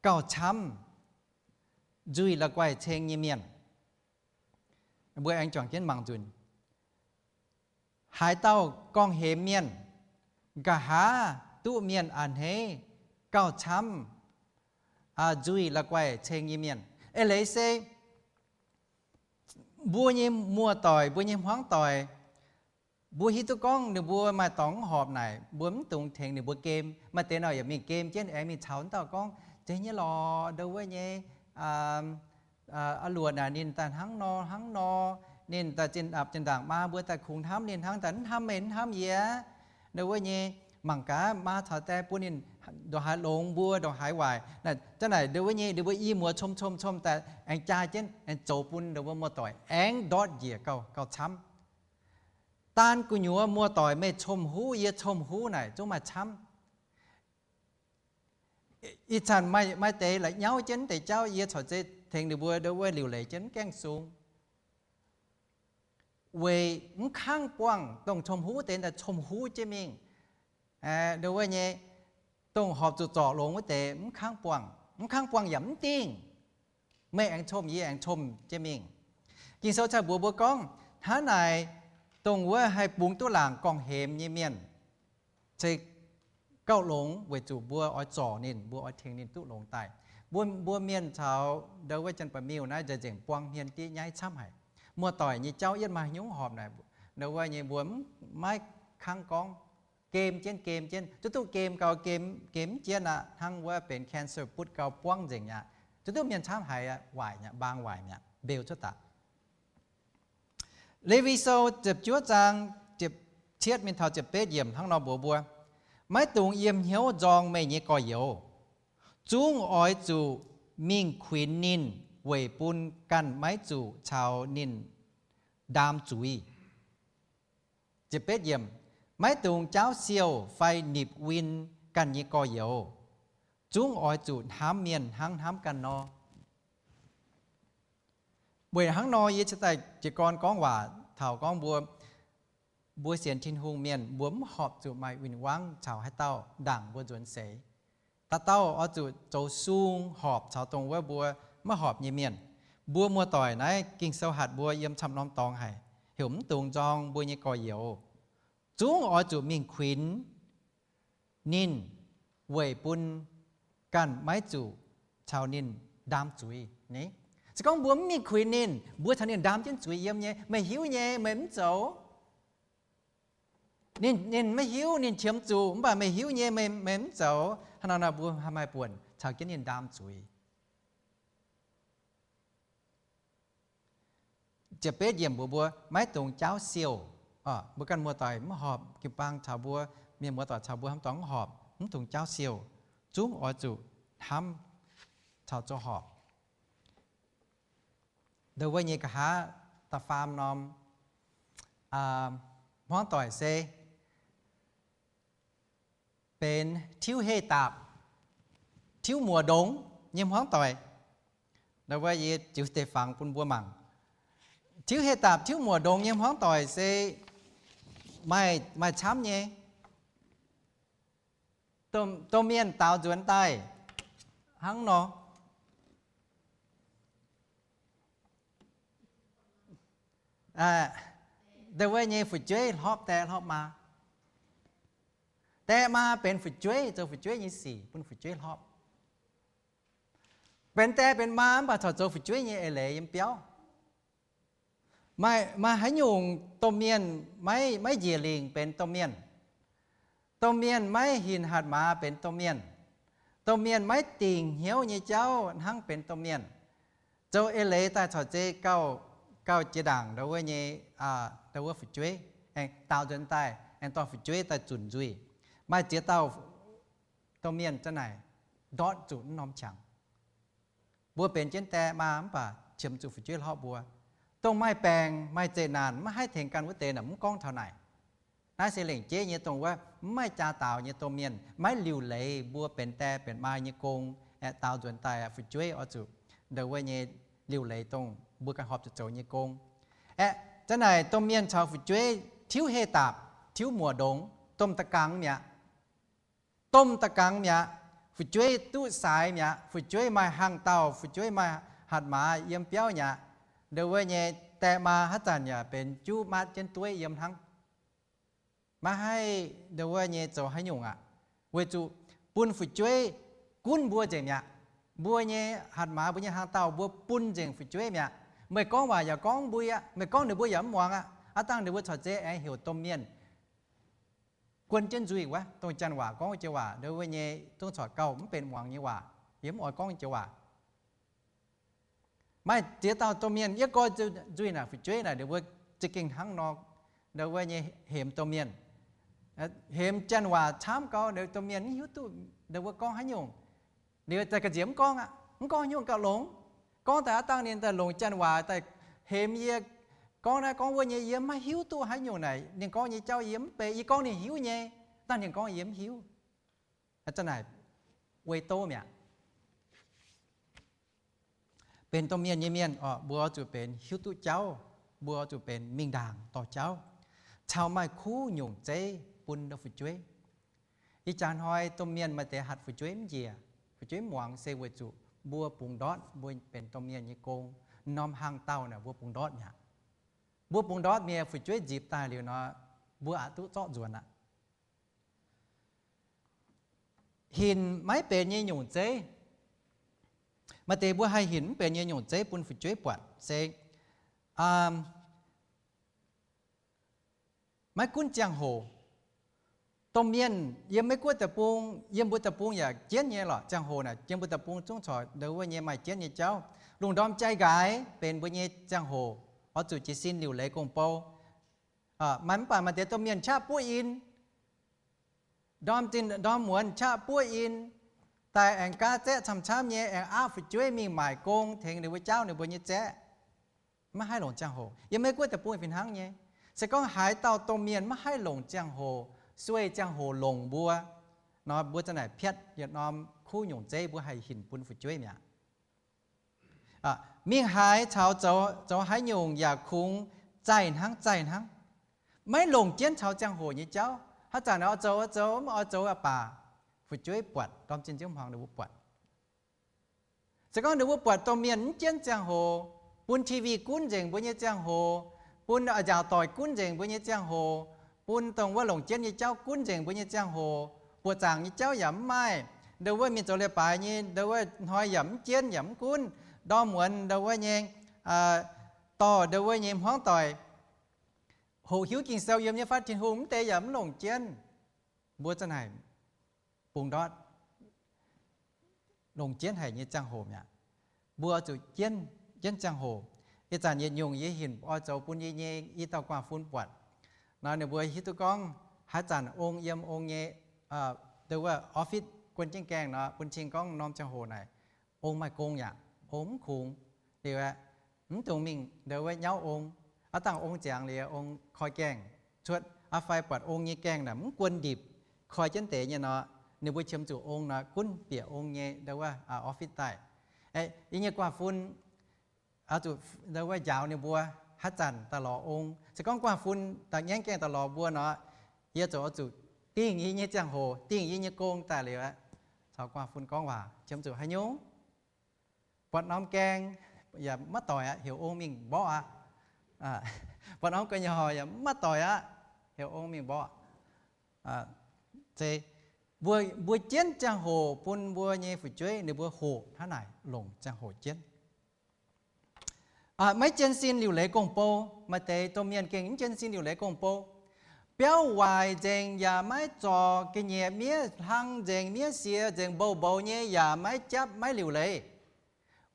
gauh camv nzuih la'guaih ceng nyei mienh. Mbuo aengx juangc jienv mangc nzunc. Haaix dauh gorngv-hemx mienh, nqa'haav duqv mienh a'hneiv gauh camv nzuih la'guaih ceng nyei mienh. Eix leiz se mbuo nyei muoz-doic, mbuo nyei hmuangv doic, mbuo hiuv duqv gorngv ninh mbuo maaih dorngx horpc naaic, mbuo mv dungx tengx ninh mbuo game. Maaih deix nor yaac mingh game jienv, aengx mingh caux wuov dauh gorngv, Deix nyei lorqc, ndau wuov nyei a'luoqc naaic ninh daaih hnangv nor hnangv nor, ninh daaih zinh apc zinh ndaangc maa mbuo daaih kungx hnamv ninh hnangv daaih mv hnamv meih mv hnamv yie. Ndau wuov nyei mangc gaax maa caux die bun ninh ndongc haaix longx mbuo ndongc haaix waaic. Zanc naaic ndau wuov nyei ninh mbuo i muoz com com com daaih aengx jaa jienv aengx zoux bun ndau wuov muoz-doic aengx ndortv njiec gauh, gauh camv. Daan gu'nyuoz muoz-doic meih com huv yie com huv naaic zungv maaih camv. Ih zanc maaih deix la'nyauv jienv deix jauv, yie corc zeiz tengx ninh mbuo ndau wuov liuc leiz jienv mv gaengh sung. Weic mv kangv buangh dongh com huv deix daaih com huv jienv mingh. Ndau wuov nyei, dongh horpc zuqc zorc longx wuov deix mv kangv buangh. Mv kangv buangh yaac mv dingh. Meih aengx com, yie aengx com jienv mingh. Ging-Sou cai mbuox mbuo gorngv, hnangv naaic dongh wuov haih bungx duqv laangc gorngv-hemx nyei mienh se gauh longx, weic zuqc mbuo oix zorc ninh, mbuo oix tengx ninh duqv longx daaih. Mbuo, mbuo mienh caux ndau wuov Janx-Baeqc-Miuh naaiv nzengc buang hmien diev nyaiv camv haic. Muoz-doic nyei jauv yietv maaih haaix nyungc horpc naaic, ndau wuov nyei mbuo maiv kangv gorngv, gem jienv gem jienv, zuqc duqv gem gau, gem, gem mv jienv aqv, hnangv wuov benx cancer butv gau buangv nzengc aqv. Zuqc duqv mienh camv haiz aqv, waaic mi'aqv, mbaang waaic mi'aqv, mbeu cuotv daaih. Lewi Sou ziepc juov zaang, ziepc cietv mingh taux ziepc betv yiemc hnangv nor mbuox mbuo, maiv dungx yiem hnyouv nzorng meih nyei gorx-youz. Zungv oix zuqc mingh kuinx ninh weic bun ganh maiv zuqc caux ninh ndaam zuiz. Ziepc betv yiemc, maiv dungx jaauv siouh fai nipc win ganh nyei gorx-youz. Zungv oix zuqc hnamv mienh hnangv hnamv ganh nor. Weic hnangv nor yie cingx daaih jiez gorn gorngv waac taux gorngv mbuo, mbuo sienx Tin-Hungh mienh mbuo mv horpc zuqc maaih win-wangv caux haaix dauh ndaangc mbuo nzuonx seix. Dauh dauh oix zuqc zoux sung horpc caux dongh wuov mbuo maiv horpc nyei mienh. Mbuo muoz-doic naaiv Ging-Sou hatc mbuo yiem camv norm dorngx haic, heuc mv dungx nzorng mbuo nyei gorx-youz. Zungv oix zuqc mingh kuinx ninh weic bun ganh maiv zuqc caux ninh ndaam zuiz. Se gorngv mbuo mv mingh kuinx ninh, mbuo caux ninh ndaam jienv zuiz yiem nyei, meih hiuv nyei, meih mv zoux. Ninh, ninh maiv hiuv, ninh qiemx zuqc, mv baac meih hiuv nyei, meih, meih mv zoux. Hnangv nor nor mbuo haih maaih buonc caux jienv ninh ndaam zuiz. Ziepc betv yiemc mbuox mbuo maiv dungx jaauv siouh. Mbuo ganh muoz-doic mv horpc, jiu-baang caux mbuo, mienh muoz-doic caux mbuo hnamv dorngx mv horpc, mv dungx jaauv siouh. Zungv oix zuqc hnamv caux zoux horpc. Ndau wuov nyei nqa'haav da'faam norm hmuangv doic se benx tiuv heh daapc, tiuv muoc ndongx nyei hmuangv doic. Ndau wuov yie ziux deix fangx bun mbuo mangc. Tiuv heh daapc, tiuv muoc ndongx nyei hmuangv doic se maaih, maaih camv nyei. Domh, domh mienh daaux nzuonx daaih hnangv nor. Ndau wuov nyei fu'jueiv hlopv die hlopv maa. Die maa benx fu'jueiv, zoux fu'jueiv nyei sic bun fu'jueiv hlopv. Benx die benx maa mv baac corc zoux fu'jueiv nyei eix leiz yiem biauv. Maaih, maaih haaix nyungc domh mienh maiv, maiv njiec lingc benx domh mienh. Domh mienh maiv hinc hatc maaz benx domh mienh. Domh mienh maiv dingc hnyouv nyei jauv hnangv benx domh mienh. Zoux eix leiz daaih corc zeiz gauh, gauh jiex ndaangc ndau wuov nyei, ndau wuov fu'jueiv. Aengx daaux nzuonx daaih aengx dorh fu'jueiv daaih zunc nzuih. Maaih ziex dauh domh mienh za'naaic ndortv zuqc naaiv norm qangx. Mbuo benx jienv die maa mv baac qiemx zuqc fu'jueiv hlopv mbuo. Dongh maaih baengc maaih zeqc naanc maiv haih tengx ganh wuov deix naaic mv gorngv taux naaic. Naaiv se lengc jeiv nyei dongh wuov mv maaih jaa daaux nyei domh mienh, maiv liuc leiz mbuo benx die benx maa nyei gong, aengx daaux nzuonx daaih fu'jueiv oix zuqc ndau wuov nyei liuc leiz dongh mbuo ganh horpc zuqc zoux nyei gong. Aeqv, za'naaic domh mienh caux fu'jueiv tiuv heh daapc, tiuv muoc ndongx, domh da'gangx mi'aqv. Domh da'gangx mi'aqv. Fu'jueiv duqv saaix mi'aqv. Fu'jueiv maaih hangh dauh, fu'jueiv maaih hatc maaz yiem biauv mi'aqv. Ndau wuov nyei die maa haaix zanc yaac benx juv matv jienv dueiv yiem hnangv. Maiv haih ndau wuov nyei zoux haaix nyungc aqv. Weic zuqc bun fu'jueiv gunv mbuo nzengc mi'aqv. Mbuo nyei hatc maaz, mbuo nyei hnaangx-daauh, mbuo bun nzengc fu'jueiv mi'aqv. Meih gorngv waac yaac gorngv mbui aqv. Meih gorngv ninh mbuo yaac mv muangx aqv. Aav dangh ninh mbuo corc zeiz aengx heuc domh mienh guon jienv nzuih wuov, dongh janx waac gorngv joux waac, ndongc wuov nyei zungv corc gauh mv benx muangx nyei waac, yie mv oix gorngv joux waac. Maaih ziex dauh domh mienh yie gorngv nzuih naaic fu'jueiv naaic, ninh mbuo za'gengh hnangv nor, ndongc wuov nyei hemx domh mienh, hemx janx waac camv gau, ninh domh mienh mv hiuv duqv ninh mbuo gorngv haaix nyungc. Ninh daaih ga'nziex mv gorngv aqv, mv gorngv haaix nyungc gauh longx. Gorngv daaih aav dangh ninh daaih longc janx waac daaih hemx yie, gorngv naaiv gorngv wuov nyei, yie maiv hiuv duqv haaix nyungc naaic. Ninh gorngv nyei jauv yie mv benx, yie gorngv ninh hiuv nyei, dangh ninh gorngv yie mv hiuv. Aa, za'naaic weic doz mi'aqv. Benx domh mienh nyei mienh oc, mbuo oix zuqc benx hiuv duqv jauv, mbuo oix zuqc benx mingh ndaangc dorh jauv, caux maaih kuv nyungc zeiv bun ndau fu'jueiv. Ih jaax hnoi domh mienh maaih deix hatc fu'jueiv mv njiec, fu'jueiv mv muangx, se weic zuqc mbuo bungx ndortv mbuo benx domh mienh nyei gong. Norm hnaangx-daauh naaic mbuo bungx ndortv mi'aqv. Mbuo bungx ndortv mienh fu'jueiv nzipc daaih liuz nor, mbuo aqc duqv zorqv nzuonx aqv. Hinc maiv benx nyei nyungc zeiv. Maaih deix mbuo haih hinc mv benx nyei nyungc zeiv bun fu'jueiv buatc se maiv gunv ziangh hoc. Domh mienh yiem Meiv Guoqv deic-bung, yiem mbuo deic-bung yaac jienv nyei lorqc. Ziangh hoc naaic yiem mbuo deic-bung zungv corc ndongc wuov nyei maaih jienv nyei jauv. Lungh ndorm jai nqaaix benx mbuo nyei ziangh hoc, oix zuqc jiez sin liuc leiz gong-bou. Mv baac maaih deix domh mienh qaqv buov in, ndorm zinh ndorm muonz qaqv buov in, daaih aengx gaav zaeqv camv-camv nyei, aengx aapv fu'jueiv mingh maaic gong tengx ninh mbuo jaauv ninh mbuo nyei zaeqv. Maiv haih longc ziangh hoc. Yiem Meiv Guoqv deic-bung fih hnangv nyei. Se gorngv haaix dauh domh mienh maiv haih longc ziangh hoc, sueih ziangh hoc longc mbuo nor, mbuo za'naaic piatv yietc norm kuv nyungc zeiv mbuo haih hinc bun fu'jueiv mi'aqv. Mingh haaix caux zoux haaix nyungc yaac kungx zaih hnangv zaih hnangv. Maiv longc jienv caux ziangh hoc nyei jauv. Haaix zanc oix zoux oix zoux, mv oix zoux aqv baac fu'jueiv buatc, ndorm zinh nziouv hmuangx ninh mbuo buatc. Se gorngv ninh mbuo buatc domh mienh mv jienv ziangh hoc, bun T V gunv nzengc mbuo nyei ziangh hoc, bun a'nziaauc doic gunv nzengc mbuo nyei ziangh hoc, bun dongh wuov longc jienv nyei jauv gunv nzengc mbuo nyei ziangh hoc, buoqc zaangc nyei jauv yaac mv maaih, ndongc wuov mingh zoux leiz-baaix nyei, ndongc wuov hnoi yaac mv jienv yaac mv gunv, ndorm muonz ndongc wuov nyei, dorh ndongc wuov nyei hmuangv doic, hoqc hiuv Ging-Sou yiem nyei fatv Tin-Hungh mv deix yaac mv longc jienv. Mbuo za'naaic bungx ndortv longc jienv haic nyei ziangh hoc mi'aqv. Mbuo oix zuqc jienv, jienv ziangh hoc. Ih zanc yietc nyungc yie hinc oix zoux bun yie nyei i dauh guaax fun buatc nor, ninh mbuo hiuv duqv gorngv haaix zanc ong yiem ong nyei, ndongc wuov office guon jienv gaengh nor, bun cing gorngv norm ziangh hoc naaic ong maaih gong yaac ong mv kungx. Liuz aeqv, mv dungx mingh ndongc wuov nyauv ong. Aav dangh ong ziangx liuz, ong koi gaengh cuotv, aa fai buatc ong nyei gaengh naaic mv guon ndipc, koi jienv deix nyei nor, ninh mbuo qiemx zuqc ong nor gunv bieqc ong nyei ndongc wuov office daaih. Yie nyei guaax fun oix zuqc ndongc wuov njaaux ninh mbuo haaix zanc daaih lorz ong. Se gorngv guaax fun daaih ngaengv gaengh daaih lorz mbuo nor, yie ziouc oix zuqc dingh yie nyei ziangh hoc, dingh yie nyei gong daaih liuz aeqv, caux guaax fun gorngv waac, qiemx zuqc haaix nyungc. Buatc norm gaengh yaac maiv doic aqv, heuc ong mingh mborqv aqv. Buatc norm gu'nyuoz horc yaac maiv doic aqv, heuc ong mingh mborqv. Mbuo, mbuo jienv ziangh hoc bun mbuo nyei fu'jueiv ninh mbuo hoqc hnangv naaic longc ziangh hoc jienv. Maiv jienv sin liuc leiz gong-bou. Maaih deix domh mienh gengh mv jienv sin liuc leiz gong-bou. Biauv waaic nzengc yaac maiv zorc ga'nyiec miev, hlang nzengc miev, siex nzengc mbouh mboux nyei yaac maiv japv maiv liuc leiz.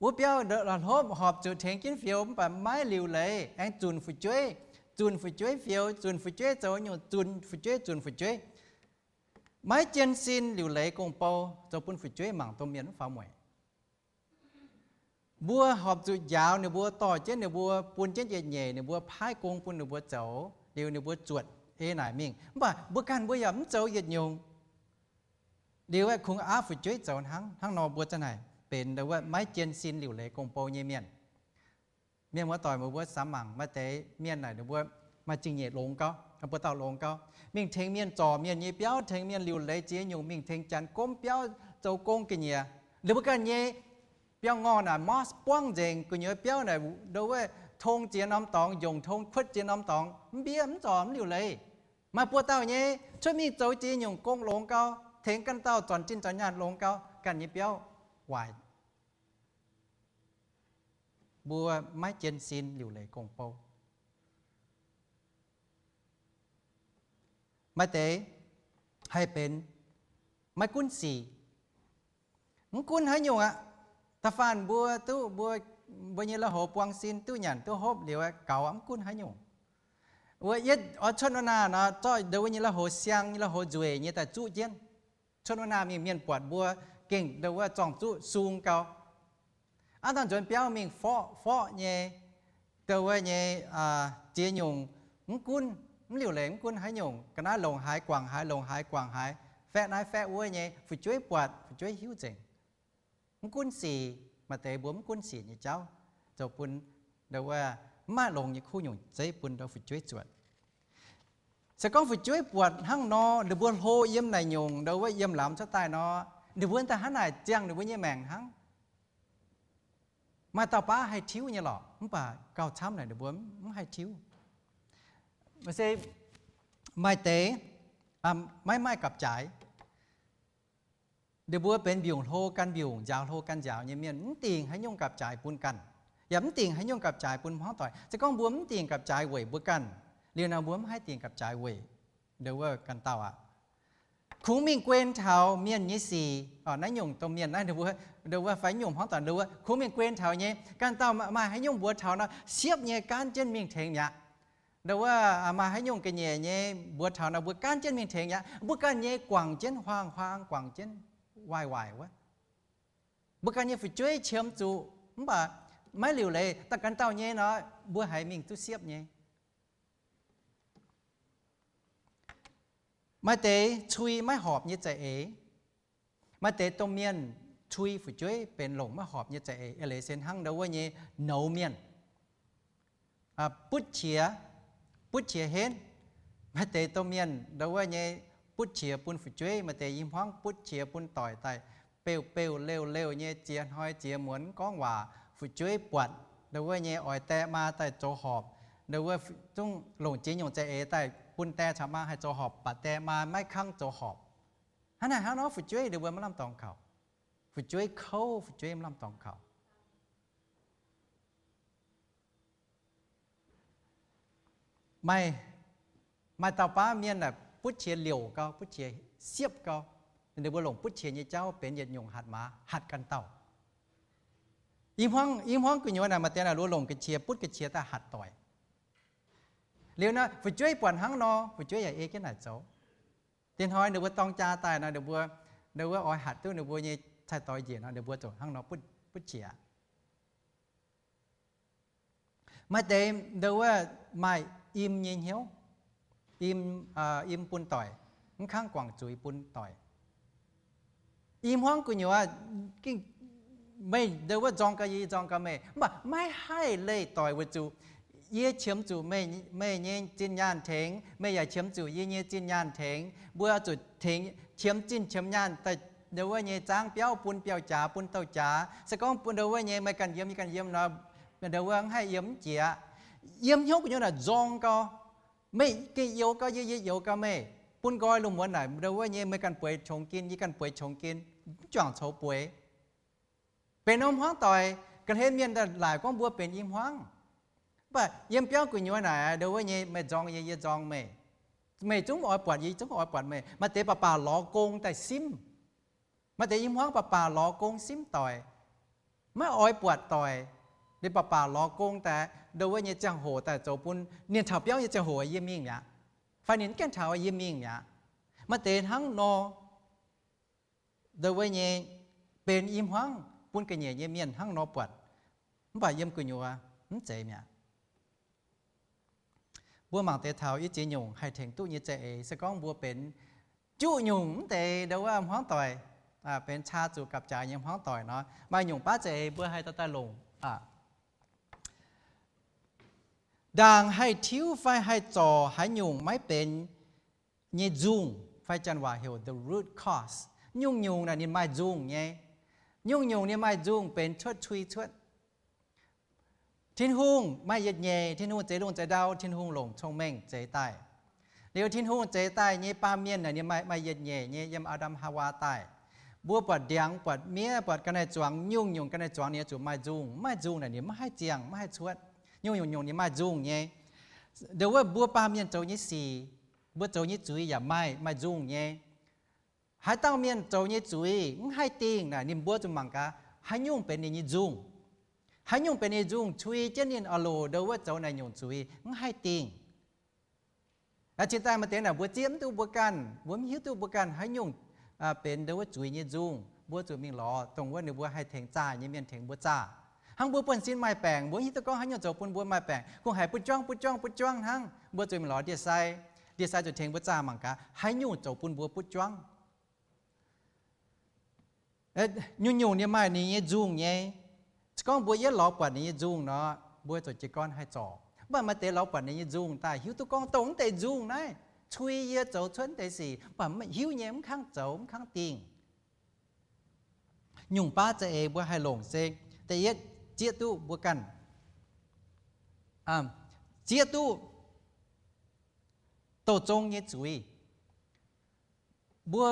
Wuov biauv hlopv horpc zuqc tengx jienv fioux mv baac maiv liuc leiz, aengx zunc fu'jueiv, zunc fu'jueiv fioux, zunc fu'jueiv zoux nyungc, zunc fu'jueiv, zunc fu'jueiv. Maiv jienv sin liuc leiz gong-bou zoux bun fu'jueiv mangc domh mienh mv faaux mueic. Mbuo horpc zuqc njaaux ninh mbuo, dorh jienv ninh mbuo, bun jienv yietc nyeic ninh mbuo, paaiv gong bun ninh mbuo zoux, liuz ninh mbuo zuotc ei naaic mingh. Mv baac mbuo ganh mbuo yaac mv zoux yietc nyungc. Liuz aeqv, kungx aapv fu'jueiv zoux hnangv. Hnangv nor mbuo za'naaic benx ndongc wuov maiv jienv sin liuc leiz gong-bou nyei mienh. Mienh muoz-doic, meih mbuo samx mangc, maaih deix mienh naaic ninh mbuo maaih zingh nyeic longx gau, buo dauh longx gau, mingh tengx mienh zorc mienh nyei biauv, tengx mienh liuc leiz ziex nyungc, mingh tengx janx gomv biauv, zoux gong ga'nyiec. Ninh mbuo ganh nyei biauv-ngorh naaic moss buangv nzengc, gu'nyuoz biauv naaic ndongc wuov tong ziex norm dorngx, njongc tong kuotv ziex norm dorngx, mv mbiev, mv zorc, mv liuc leiz. Maaih buo dauh nyei cuotv mingh zoux ziex nyungc gong longx gau, tengx ganh dauh zornc zinh zornc nyaanh longx gau, ganh nyei biauv waaic mbuo maiv jienv sin liuc leiz gong-bou. Maaih deix haih benx maiv gunv sic, mv gunv haaix nyungc aqv. Da'faanh mbuo duqv mbuo, mbuo nyei lui-houx buang sin duqv nyanc duqv hopv liuz aqv, gaux aqv, mv gunv haaix nyungc. Wuov yietv oix cuotv wuov naah nor, zorqv ndau wuov nyei lui-houx siang nyei lui-houx nzueic nyei daaih zuqv jienv. Cuotv wuov naah mingh mienh buatc mbuo gengh ndau wuov zorng-zuqv sung gau. Aav dangh nzuonx biauv mingh forqv forqv nyei, ndau wuov nyei ziex nyungc mv gunv, mv liuc leiz mv gunv haaix nyungc, ga'naaiv longc haaix guangc haaix, longc haaix guangc haaix, faeqv naaiv faeqv wuov nyei, fu'jueiv buatc, fu'jueiv hiuv nzengc. Mv gunv sic, maaih deix mbuo mv gunv sic nyei jauv, zoux bun ndau wuov mv maaih longx nyei kuv nyungc zeiv bun ndau fu'jueiv zuotc. Se gorngv fu'jueiv buatc hnangv nor, ninh mbuo hlo yiem naaic nyungc, ndau wuov yiem lamz cuotv daaih nor, ninh mbuo daaih hnangv naaic ziangh ninh mbuo nyei maengc hnangv. Maaih dauh baav haih tiuv nyei lorqc, mv baac gauh camv naaic ninh mbuo mv haih tiuv. Se maaih deix maiv maaih gapv-jaaix. Ninh mbuo benx mbiungc hlo gan mbiungc, nziaaux hlo gan nziaaux nyei mienh, mv dingc haaix nyungc gapv-jaaix bun ganh, yaac mv dingc haaix nyungc gapv-jaaix bun hmuangv doic. Se gorngv mbuo mv dingc gapv-jaaix weic mbuo ganh, liuz nor mbuo mv haih dingc gapv-jaaix weic ndau wuov ganh dauh aqv. Kungx mingh guen taux mienh nyei sic, naaiv nyungc domh mienh naaiv, ndau wuov fai nyungc hmuangv doic, ndau wuov kungx mingh guen taux nyei, ganh dauh maaih haaix nyungc mbuox taux nor, siepv nyei gaanv jienv mingh tengx mi'aqv. Ndau wuov maaih haaix nyungc ga'nyiec nyei mbuox taux nor, mbuo gaanv jienv mingh tengx mi'aqv. Mbuo ganh nyei guangc jienv huaang-huaang, guangc jienv waaic-waaic wuov. Mbuo ganh nyei fu'jueiv qiemx zuqc, mv baac maiv liuc leiz daaih ganh dauh nyei nor, mbuo haiz mingh duqv siepv nyei. Maaih deix cui maiv horpc nyei za'eix. Maaih deix domh mienh cui fu'jueiv benx longc maiv horpc nyei za'eix, eix leiz se hnangv ndau wuov nyei nouz mienh, butv qiex, butv qiex henv. Maaih deix domh mienh ndau wuov nyei butv qiex bun fu'jueiv, maaih deix i hmuangv butv qiex bun doic daaih, beuv beuv leuv leuv nyei, ziex hnoi ziex muonz mv gorngv waac. Fu'jueiv buatc ndau wuov nyei oix die maa daaih zoux horpc, ndau wuov zungv longc ziex nyungc za'eix daaih bun die caux maa haih zoux horpc, baac die maa maiv kangv zoux horpc. Hnangv naaic hnangv nor fu'jueiv ndau wuov maiv lamh dorngx kaux. Fu'jueiv kouv, fu'jueiv maiv lamh dorngx kaux. Maaih, maaih dauh baav mienh aeqv, butv qiex liouc gau, butv qiex siepv gau. Ninh mbuo longc butv qiex nyei jauv benx yietc nyungc hatc maaz, hatc ganh dauh. I hmuangv, i hmuangv gu'nyuoz naaic maaih deix naaic luov longc ga'qiex, butv ga'qiex daaih hatc doic. Liuz naaiv fu'jueiv buatc hnangv nor, fu'jueiv yaac ei jienv naaic zoux. Dinh hnoi ninh mbuo dorng jaa daaih nor, ninh mbuo, ninh mbuo oix hatc duqv ninh mbuo nyei cai-doix njiec nor, ninh mbuo ziouc hnangv nor butv, butv qiex. Maaih deix ndau wuov maaih im nyei hnyouv, im, im bun doic, mv kangv guangc zuiz bun doic. I hmuangv gu'nyuoz, meih ndau wuov nzorng gau yie, yie nzorng gau meih, mv baac maiv haih leih doic weic zuqc yie qiemx zuqc meih, meih nyei zinh nyaanh tengx, meih yaac qiemx zuqc yie nyei zinh nyaanh tengx. Mbuo zuqc tengx qiemx zinh qiemx nyaanh daaih ndau wuov nyei zaangv biauv bun biauv-jaax bun douh jaax. Se gorngv bun ndau wuov nyei meih ganh yiem yie ganh yiem nor, ndau wuov mv haih yiem mv jiex. Yiem hnyouv gu'nyuoz naaic nzorng gau, meih gengh youx gau yie, yie youx gau meih. Bun nqoi lungh muonz naaic ndau wuov nyei meih ganh bueix qongx gin, yie ganh bueix qongx gin, mv juangc coux bueix. Benx norm hmuangv doic, ga'hlen mienh daaih laaic gorngv mbuo benx i hmuangv. Mv baac yiem biauv gu'nyuoz naaic ndau wuov nyei meih nzorng yie, yie nzorng meih. Meih zungv oix buatc yie, yie zungv oix buatc meih. Maaih deix baac baac lorz gong daaih simv. Maaih deix i hmuangv baac baac lorz gong simv doic, maiv oix buatc doic. Ninh baac baac lorz gong daaih ndau wuov nyei ziangh hoc daaih zoux bun ninh taux biauv nyei ziangh hoc yie mingh mi'aqv, fai ninh mv gaengh taux yie mingh mi'aqv. Maaih deix hnangv nor, ndau wuov nyei benx i hmuangv bun ga'nyiec nyei mienh hnangv nor buatc, mv baac yiem gu'nyuoz mv zeiz mi'aqv. Mbuo mangc deix taux i ziex nyungc haih tengx duqv nyei za'eix. Se gorngv mbuo benx juqv nyungc mv deix ndau wuov hmuangv doic, benx caa zuqc gapv-jaaix nyei hmuangv doic nor, maaih nyungc baav za'eix mbuo haih daaih longc. Ndaangc haih tiuv fai haih zorc haaix nyungc maiv benx nyei nzungh, fai Janx waac heuc the root cause. Nyungc-nyungc naaic ninh maaih nzungh nyei. Nyungc-nyungc ninh maaih nzungh benx cuotv cui cuotv. Tin-Hungh maaih yietc nyeic, Tin-Hungh zeix lungh zeix ndau, Tin-Hungh longc cong-mengh zeix daaih. Liuz Tin-Hungh zeix daaih nyei baamh mienh naaic ninh maaih, maaih yietc nyeic nyei yiem Aa^ndam Haawaa daaih. Mbuo buatc ndiangx, buatc miev, buatc ga'naaiv zuangx, nyungc-nyungc ga'naaiv zuangx ninh oix zuqc maaih nzungh. Mv maaih nzungh naaic ninh mv haih ziangh, mv haih cuotv. Nyungc-nyungc nyungc ninh maaih nzungh nyei. Ndo wuov mbuo baamh mienh zoux nyei sic, mbuo zoux nyei zuiz yaac maaih, maaih nzungh nyei. Haaix dauh mienh zoux nyei zuiz mv haih dingh naaic, ninh mbuo zuqc mangc gaax haaix nyungc benx ninh nyei nzungh. Haaix nyungc benx ninh nyei nzungh cui jienv ninh oix loc ndo wuov zoux naaic nyungc zuiz mv haih dingh. Cingx daaih maaih deix naaic mbuo zieqv mv duqv mbuo ganh, mbuo mv hiuv duqv mbuo ganh haaix nyungc benx ndo wuov zuiz nyei nzungh, mbuo zuqc mingh lorz dongh wuov ninh mbuo haih tengx zaah nyei mienh tengx mbuo zaah. Hnangv mbuo buonv-sin maaih baengc, mbuo hiuv duqv gorngv haaix nyungc zoux bun mbuo maaih baengc, kungx haiz butv juangv butv juangv butv juangv hnangv, mbuo zuqc mingh lorz ndie-sai. Ndie-sai zuqc tengx mbuo zaah mangc gaax haaix nyungc zoux bun mbuo butv juangv. Nyungc-nyungc ninh maaih ninh nyei nzungh nyei. Se gorngv mbuo yietv lorz buatc ninh nyei nzungh nor, mbuo zoux jiez gorn haih zorc. Mv baac maaih deix lorz buatc ninh nyei nzungh daaih hiuv duqv gorngv dongh mv deix nzungh naaiv cui yie zoux cuotv mv deix sic, mv baac hiuv nyei mv kangv zoux mv kangv dingh. Nyungc baav za'eix mbuo haih longc se, da'yietv, zieqv duqv mbuo ganh, zieqv duqv douh zong nyei zuiz. Mbuo,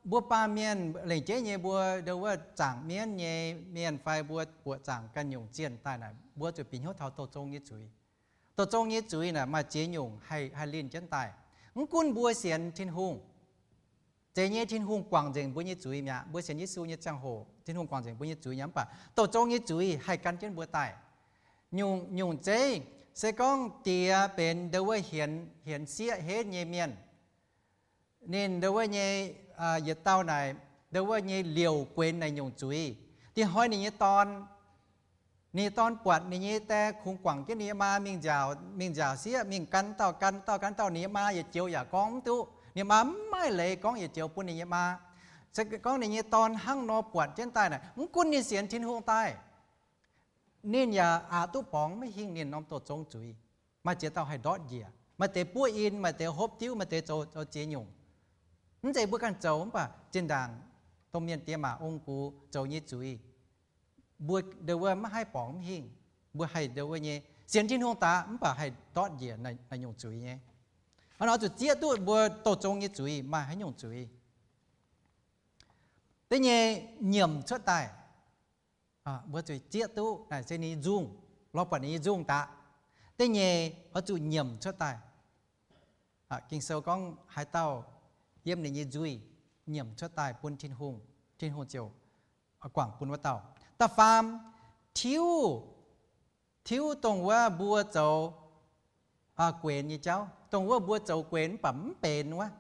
mbuo baamh mienh lengc jeiv nyei mbuo ndo wuov zaangc mienv nyei mienh fai mbuo buoqc zaangc ganh nyungc zienh daaih naaic, mbuo zuqc bieqc hnyouv taux douh zong nyei zuiz. Douh zong nyei zuiz naaic maaih ziex nyungc haih, haih linh jienv daaih. Mv gunv mbuo sienx Tin-Hungh, zeiz nyei Tin-Hungh guangc nzengc mbuo nyei zuiz mi'aqv. Mbuo sienx Yesu nyei ziangh hoc Tin-Hungh guangc nzengc mbuo nyei zuiz nyei, mv baac douh zong nyei zuiz haih gan jienv mbuo daaih. Nyungc, nyungc zeiv, se gorngv diex benx ndo wuov hienx, hienx sieqv henv nyei mienh, ninh ndo wuov nyei, yietc dauh naaic ndo wuov nyei liouc guenx naaic nyungc zuiz. Diex hnoi ninh nyei dorn, ninh nyei dorn buatc ninh nyei die kungx guangc jienv ninh nyei maa mingh nziaauc, mingh nziaauc sieqv, mingh gan dauh gan dauh gan dauh, ninh nyei maa yietc joux yaac gorngv mv duqv. Ninh maa mv maaih leiz gorngv yietc joux bun ninh nyei maa. Se gorngv ninh nyei dorn hnangv nor buatc jienv daaih naaic, mv gunv ninh sienx Tin-Hungh daaih, ninh yaac aqc duqv borngz maiv hingh ninh norm douh zong zuiz. Maaih ziex dauh haih ndortv njiec, maaih deix buov in, maaih deix hopv diuv, maaih deix zoux, zoux ziex nyungc. Mv zeiz mbuo ganh zoux, mv baac zinh ndaangc domh mienh diex maac ong-gux zoux nyei zuiz, mbuo ndo wuov maiv haih borngz mv hingh. Mbuo haih ndo wuov nyei sienx Tin-Hungh daaih mv baac haih ndortv njiec naaic nyungc zuiz nyei. Hnangv nor zuqc zieqv duqv mbuo douh zong nyei zuiz maaih haaix nyungc zuiz. Da'nyeic, nyiemc cuotv daaih. Mbuo zuqc zieqv duqv naaic se ninh nyei nzungh, lorz buatc ninh nyei nzungh daaih. Da'nyeic, oix zuqc nyiemc cuotv daaih. Ging-Sou gorngv haaix dauh yiem ninh nyei nzuih nyiemc cuotv daaih bun Tin-Hungh, Tin-Hungh ziouc guangc bun wuov dauh. Da'faam, tiuv, tiuv dongh wuov mbuo zoux guenx nyei jauv, dongh wuov mbuo zoux guenx mv baac mv benx wuov,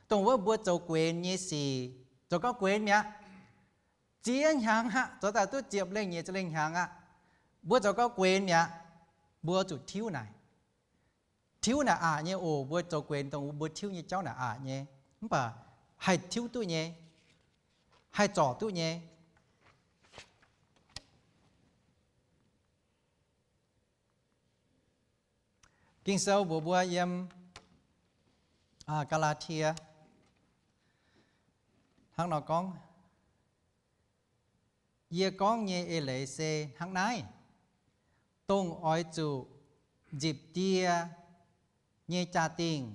dongh wuov mbuo zoux guenx nyei sic, zoux gauh guenx mi'aqv. Ziex hnyangx aqv, zoux daaih duqv ziepc lengh nyeic ziepc lengh hnyangx aqv, mbuo zoux gauh guenx mi'aqv. Mbuo zuqc tiuv naaic. Tiuv naaic aqc nyei oc. Mbuo zoux guenx dongh mbuo tiuv nyei jauv naaic aqc nyei, mv baac haih tiuv duqv nyei, haih zorc duqv nyei. Ging-Sou mbuox mbuo yiem Gaa^laa^tie hnangv nor gorngv, Yie gorngv nyei eix leiz se hnangv naaiv, dongh oix zuqc nzipc die nyei jaa-dingh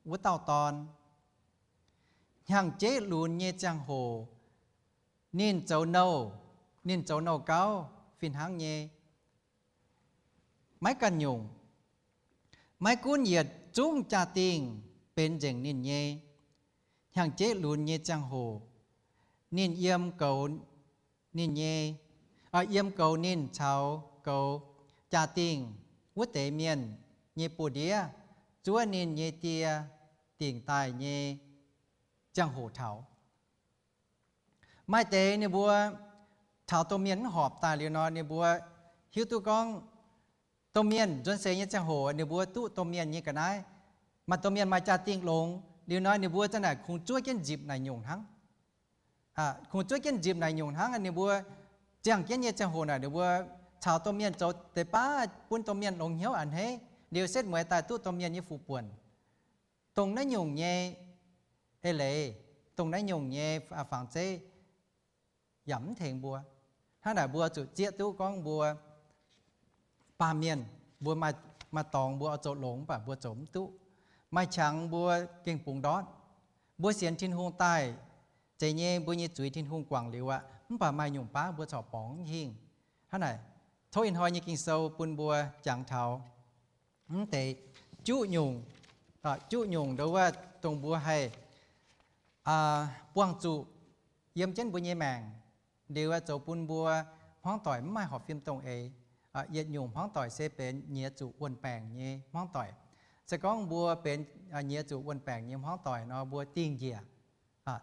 wuov dauh dorn, hnyangx-jeiv lunx nyei ziangh hoc ninh zoux nouh, ninh zoux nouh gauv fih hnangv nyei. Maiv ganh nyungc, maiv gunv yietc zungv jaa-dingh benx nzengc ninh nyei. Hnyangx-jeiv lunx nyei ziangh hoc ninh yiem goux ninh nyei, yiem goux ninh caux goux jaa-dingh wuov deix mienh nyei buoz-ndiev zuov ninh nyei die dingc daaih nyei ziangh hoc taux. Maaih deix ninh mbuo taux domh mienh mv horpc daaih liuz nor, ninh mbuo hiuv duqv gorngv domh mienh nzuonx seix nyei ziangh hoc ninh mbuo duqv domh mienh nyei ga'naaiv, maaih domh mienh maaih jaa-dingh longx liuz nor, ninh mbuo za'naaic kungx zuov jienv nzipc naaic nyungc hnangv. Kungx zuov jienv nzipc naaic nyungc hnangv. Ninh mbuo ziangh jienv nyei ziangh hoc naaic ninh mbuo caux domh mienh zoux deix baav bun domh mienh longx hnyouv a'hneiv, liuz setv mueiz daaih duqv domh mienh nyei fu'buonc. Dongh naaiv nyungc nyei eix leiz, dongh naaiv nyungc nyei fangx zeiv yaac mv tengx mbuo. Hnangv naaic mbuo zuqc zieqv duqv gorngv mbuo baamh mienh, mbuo maaih dorngx mbuo oix zoux longx mv baac mbuo zoux mv duqv. Maaih qangx mbuo gengh bungx ndortv. Mbuo sienx Tin-Hungh daaih, zeiz nyei mbuo nyei zuiz Tin-Hungh guangc liuz aqv, mv baac maaih nyungc baav mbuo corc borngz mv hingh. Hnangv naaic, tov ih hnoi nyei Ging-Sou bun mbuo jangx taux mv deix juqv nyungc, juqv nyungc ndo wuov dongh mbuo haih buangh zuqc yiem jienv mbuo nyei maengc, liuz zoux bun mbuo hmuangv doic mv maaih horpc fim dongh eix. Yietc nyungc hmuangv doic se benx nyiex zuqc wuon-baengc nyei hmuangv doic. Se gorngv mbuo benx nyiex zuqc wuon-baengc nyei hmuangv doic nor, mbuo dingh njiec,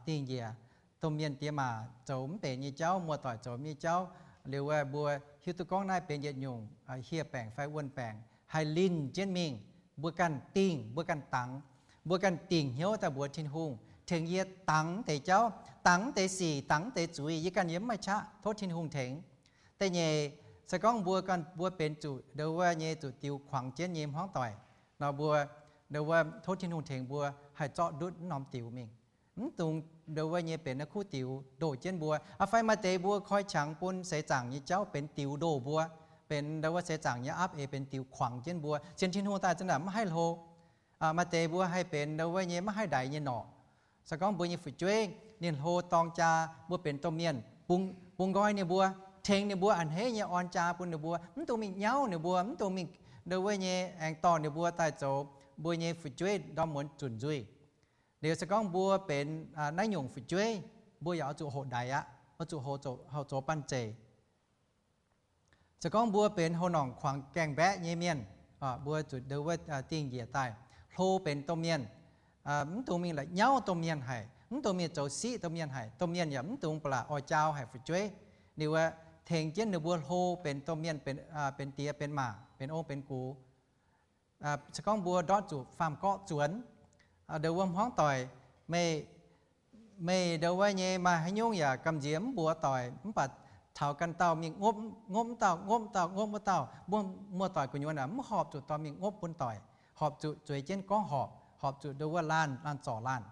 dingh njiec. Domh mienh diex maac zoux mv benx nyei jauv, muoz-doic zoux mv nyei jauv, liuz mbuo hiuv duqv gorngv naaiv benx yietc nyungc hieh baengc fai wuon-baengc haih linh jienv mingh, mbuo ganh dingh, mbuo ganh dangx, mbuo ganh dingh hnyouv daaih mbuox Tin-Hungh, tengx yie dangx deix jauv, dangx deix sic, dangx deix zuiz, yie ganh yiem mv maaih qaqv, tov Tin-Hungh tengx. Da'nyeic, se gorngv mbuo ganh mbuo benx zuqc ndo wuov nyei zuqc diux kuangx jienv nyei hmuangv doic nor, mbuo ndo wuov tov Tin-Hungh tengx mbuo haih zorqv ndutv mv norm diux mingh. Mv dungx ndo wuov nyei benx naaiv kuv diux ndoh jienv mbuo. Aa, fai maaih deix mbuo koi qangx bun seix zaangc nyei jauv benx diux ndoh mbuo, benx ndo wuov seix zaangc nyei aapv eix benx diux kuangx jienv mbuo. Sienx Tin-Hungh daaih zanc naaic mv haih hlo. Maaih deix mbuo haih benx ndo wuov nyei maiv haih ndaix nyei norqc. Se gorngv mbuo nyei fu'jueiv ninh hlo dorng jaa, mbuo benx domh mienh, bungx nqoi ninh mbuo, tengx ninh mbuo a'hneiv nyei orn jaa bun ninh mbuo, mv dungx mingh nyauv ninh mbuo, mv dungx mingh ndo wuov nyei aengx dorh ninh mbuo daaih zoux mbuo nyei fu'jueiv ndorm muonz zunc nzuih. Liuz se gorngv mbuo benx naaiv nyungc fu'jueiv, mbuo yaac oix zuqc hoqc ndaix aqv, oix zuqc hoqc zoux banh zeic. Se gorngv mbuo benx houx-normc kuangx gaengh mbaeqv nyei mienh, mbuo zuqc ndo wuov dingh njiec daaih hlo benx domh mienh. Mv dungx mingh la'nyauv domh mienh haic, mv dungx mingh zoux siqv domh mienh haic. Domh mienh yaac mv dungx ba'laqc oix jaau haic fu'jueiv. Liuz wuov, tengx jienv ninh mbuo hlo benx domh mienh, benx diex benx maac, benx ong benx gux. Se gorngv mbuo ndortv zuqc faam-gorqv zuonx, ndo wuov hmuangv doic, meih, meih ndo wuov nyei maaih haaix nyungc yaac gamh nziex mv mbuox doic, mv baac taux ganh dauh mingh ngopv, ngopv wuov dauh, ngopv dauh, ngopv wuov dauh, mbuo muoz-doic gu'nyuoz aac mv horpc zuqc dorh mingh ngopv bun doic, horpc zuqc zueiz jienv gorngv horpc, horpc zuqc ndo wuov laanh, laanh zorc laanh.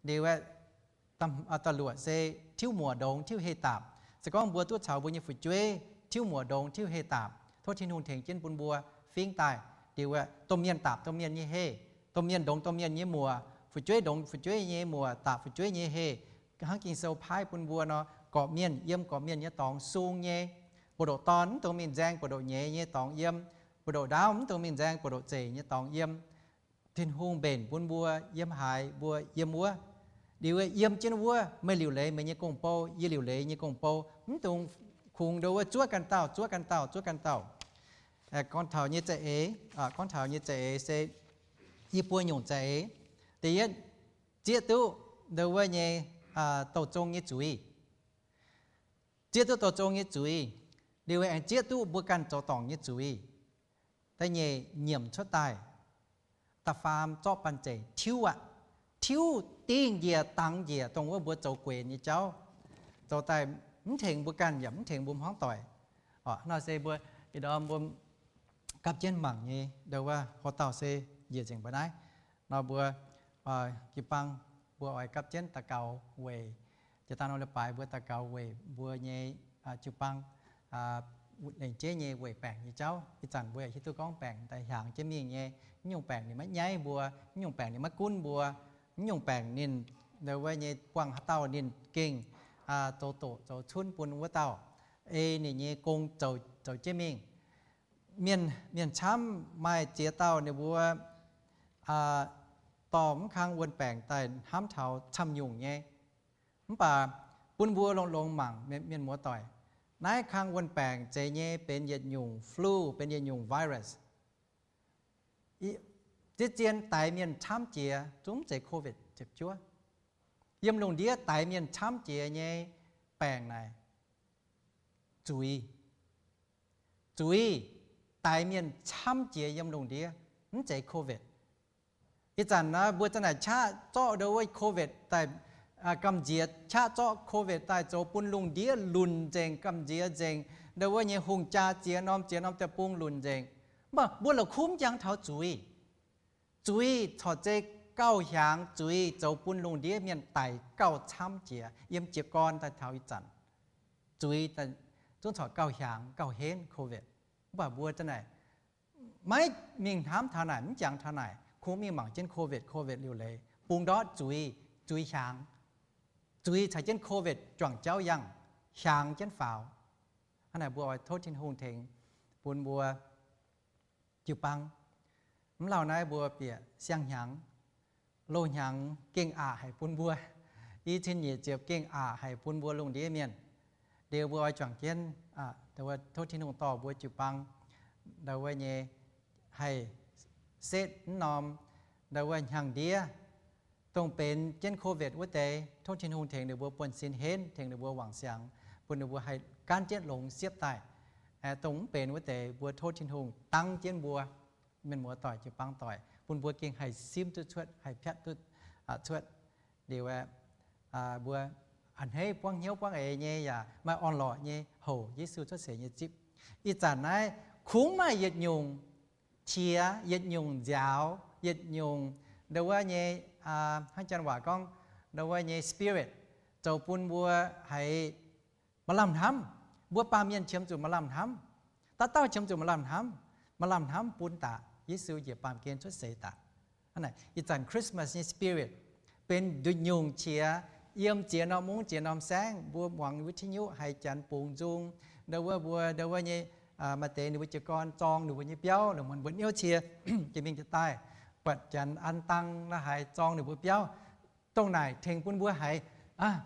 Liuz wuov, da'luoqc se tiuv muoc ndongx tiuv heh daapc. Se gorngv mbuo duqv caux mbuo nyei fu'jueiv tiuv muoc ndongx tiuv heh daapc, tov Tin-Hungh tengx jienv bun mbuo fingx daaih. Liuz wuov, domh mienh daapc domh mienh nyei heh, domh mienh ndongx domh mienh nyei muoc, fu'jueiv ndongx fu'jueiv nyei muoc, daapc fu'jueiv nyei heh. Hnangv Ging-Sou paaiv bun mbuo nor, gorqv-mienh yiem gorqv-mienh nyei dorngx sung nyei. Buoz-ndoqv dorn mv dungx mingh nzaeng buoz-ndoqv nyeiz nyei dorngx yiem. Buoz-ndoqv ndaauv mv dungx mingh nzaeng buoz-ndoqv zeic nyei dorngx yiem. Tin-Hungh mbenc bun mbuo yiem haaix mbuo yiem wuov. Liuz yiem jienv wuov, meih liuc leiz meih nyei gong-bou, yie liuc leiz nyei gong-bou, mv dungx kungx ndo wuov zuov ganh dauh, zuov ganh dauh, zuov ganh dauh. Gorngv taux nyei za'eix, gorngv taux nyei za'eix se yie buo nyungc za'eix. Da'yietv, zieqv duqv ndo wuov nyei douh zong nyei zuiz. Zieqv duqv douh zong nyei zuiz, liuz aengx zieqv duqv mbuo ganh zoux dorngc nyei zuiz. Da'nyeic, nyiemc cuotv daaih, da'faam, zorqv banh zeic tiuv aqv. Tiuv, dingh njiec, dangx njiec dongh wuov mbuo zoux gueix nyei jauv, zoux daaih mv tengx mbuo ganh yaac mv tengx mbuo hmuangv doic. Nor se mbuo ih ndorm mbuo gapv jienv mangc nyei ndo wuov houx-dauh se njiec nzengc mba'naaiv. Nor mbuo jiu-baang mbuo oix gapv jienv daux gaux weic, jiex daaih nor leiz-baaix mbuo daux gaux weic mbuo nyei jiu-baang lengc jeiv nyei weic baengc nyei jauv. Ih zanc mbuo yaac hiuv duqv gorngv baengc daaih hiaangx jienv mingh nyei. Mv nyungc baengc ninh maiv nyaiv mbuo, mv nyungc baengc ninh maiv gunv mbuo, mv nyungc baengc ninh ndo wuov nyei buangh haaix dauh ninh gengh zoux doqc zoux cunv bun wuov dauh, ei ninh nyei gong zoux jienv mingh. Mienh, mienh camv maaih ziex dauh ninh mbuo dorh mv kang wuon-baengc daaih hnamv taux camv-nyungc nyei. Mv baac bun mbuo longx-longx mangc, mienh muoz-doic, naaiv kang wuon-baengc zeiz nyei benx yietc nyungc flu, benx yietc nyungc virus. Zien-zien daix mienh camv jiex zungv mv zeiz COVID ziepc juov. Yiem lungh ndiev daix mienh camv jiex nyei baengc naaic zuiz. Zuiz daix mienh camv jiex yiem lungh ndiev, mv zeiz COVID. Ih zanc naaiv mbuo za'naaic qaqv zorqv ndo wuov COVID daaih gamh nziex, qaqv zorqv COVID daaih zoux bun lungh ndiev lunc nzengc, gamh nziex nzengc, ndo wuov nyei hungh jaa ziex norm ziex norm deic-bung lunc nzengc. Mv baac mbuo la'kuqv mv jangx taux zuiz. Zuiz corc zeiz gauh hiaangx zuiz zoux bun lungh ndiev mienh daic gauh camv jiex yiem jiez gorn daaih taux ih zanc. Zuiz zungv corc gauh hiaangx gauh henv COVID. Mv baac mbuo za'naaic maiv mingh hnamv taux naaic, mv jangx taux naaic, kungx mingh mangc jienv COVID, COVID liuc leiz, bungx ndortv zuiz, zuiz hiaangx. zuiz caux jienv COVID juangc jauv yangh, hiaangx jienv faaux. Hnangv naaic mbuo oix tov Tin-Hungh tengx bun mbuo jiu-baang. Mv lauh naaiv mbuo bieqc siang-hnyangx, loz-hnyangx gengh aqc haic bun mbuo, i cin nyeic ziepc gengh aqc haic bun mbuo lungh ndiev mienh. Liuz mbuo oix juangc jienv tov Tin-Hungh dorh mbuo jiu-baang ndau wuov nyei haih setv mv norm ndau wuov hnyangx-ndiev, dongh benx jienv COVID wuov deix, tov Tin-Hungh tengx ninh mbuo buonv-sin henv, tengx ninh mbuo wangc siangx, bun ninh mbuo haih gaanv jienv longx siepv daaih. Dongh mv benx wuov deix, mbuo tov Tin-Hungh dangv jienv mbuo mienh muoz-doic, jiu-baang doic, bun mbuo gengh haih simv duqv cuotv, haih piatv duqv cuotv. Liuz aeqv, mbuo a'hneiv buangv hnyouv buangv eix nyei yaac maaih orn-lorqc nyei houc Yesu cuotv seix nyei zipv. Ih zanc naaiv kungx maaih yietc nyungc qiex, yietc nyungc nziaaux, yietc nyungc ndau wuov nyei, hnangv janx waac gorngv, ndau wuov nyei spirit zoux bun mbuo haiz maaih lamh hnamv. Mbuo baamh mienh qiemx zuqc maaih lamh hnamv. Dauh dauh qiemx zuqc maaih lamh hnamv. Maaih lamh hnamv bun daaih Yesu njiec baamh gen cuotv seix daaih. Ih zanc Christmas nyei spirit benx nduqc nyungc qiex, yiem ziex norm mungv ziex norm saengv, mbuo muangx วิทยุ haiz janx bungx nzung, ndau wuov mbuo ndau wuov nyei, maaih deix ninh mbuo jiez gorn zorng ninh mbuo nyei biauv, longc mbuo niouv cie jiex mingh jiex daaih, buatc janx an dang la'haaix zorng ninh mbuo biauv. Dongh naaic tengx bun mbuo haiz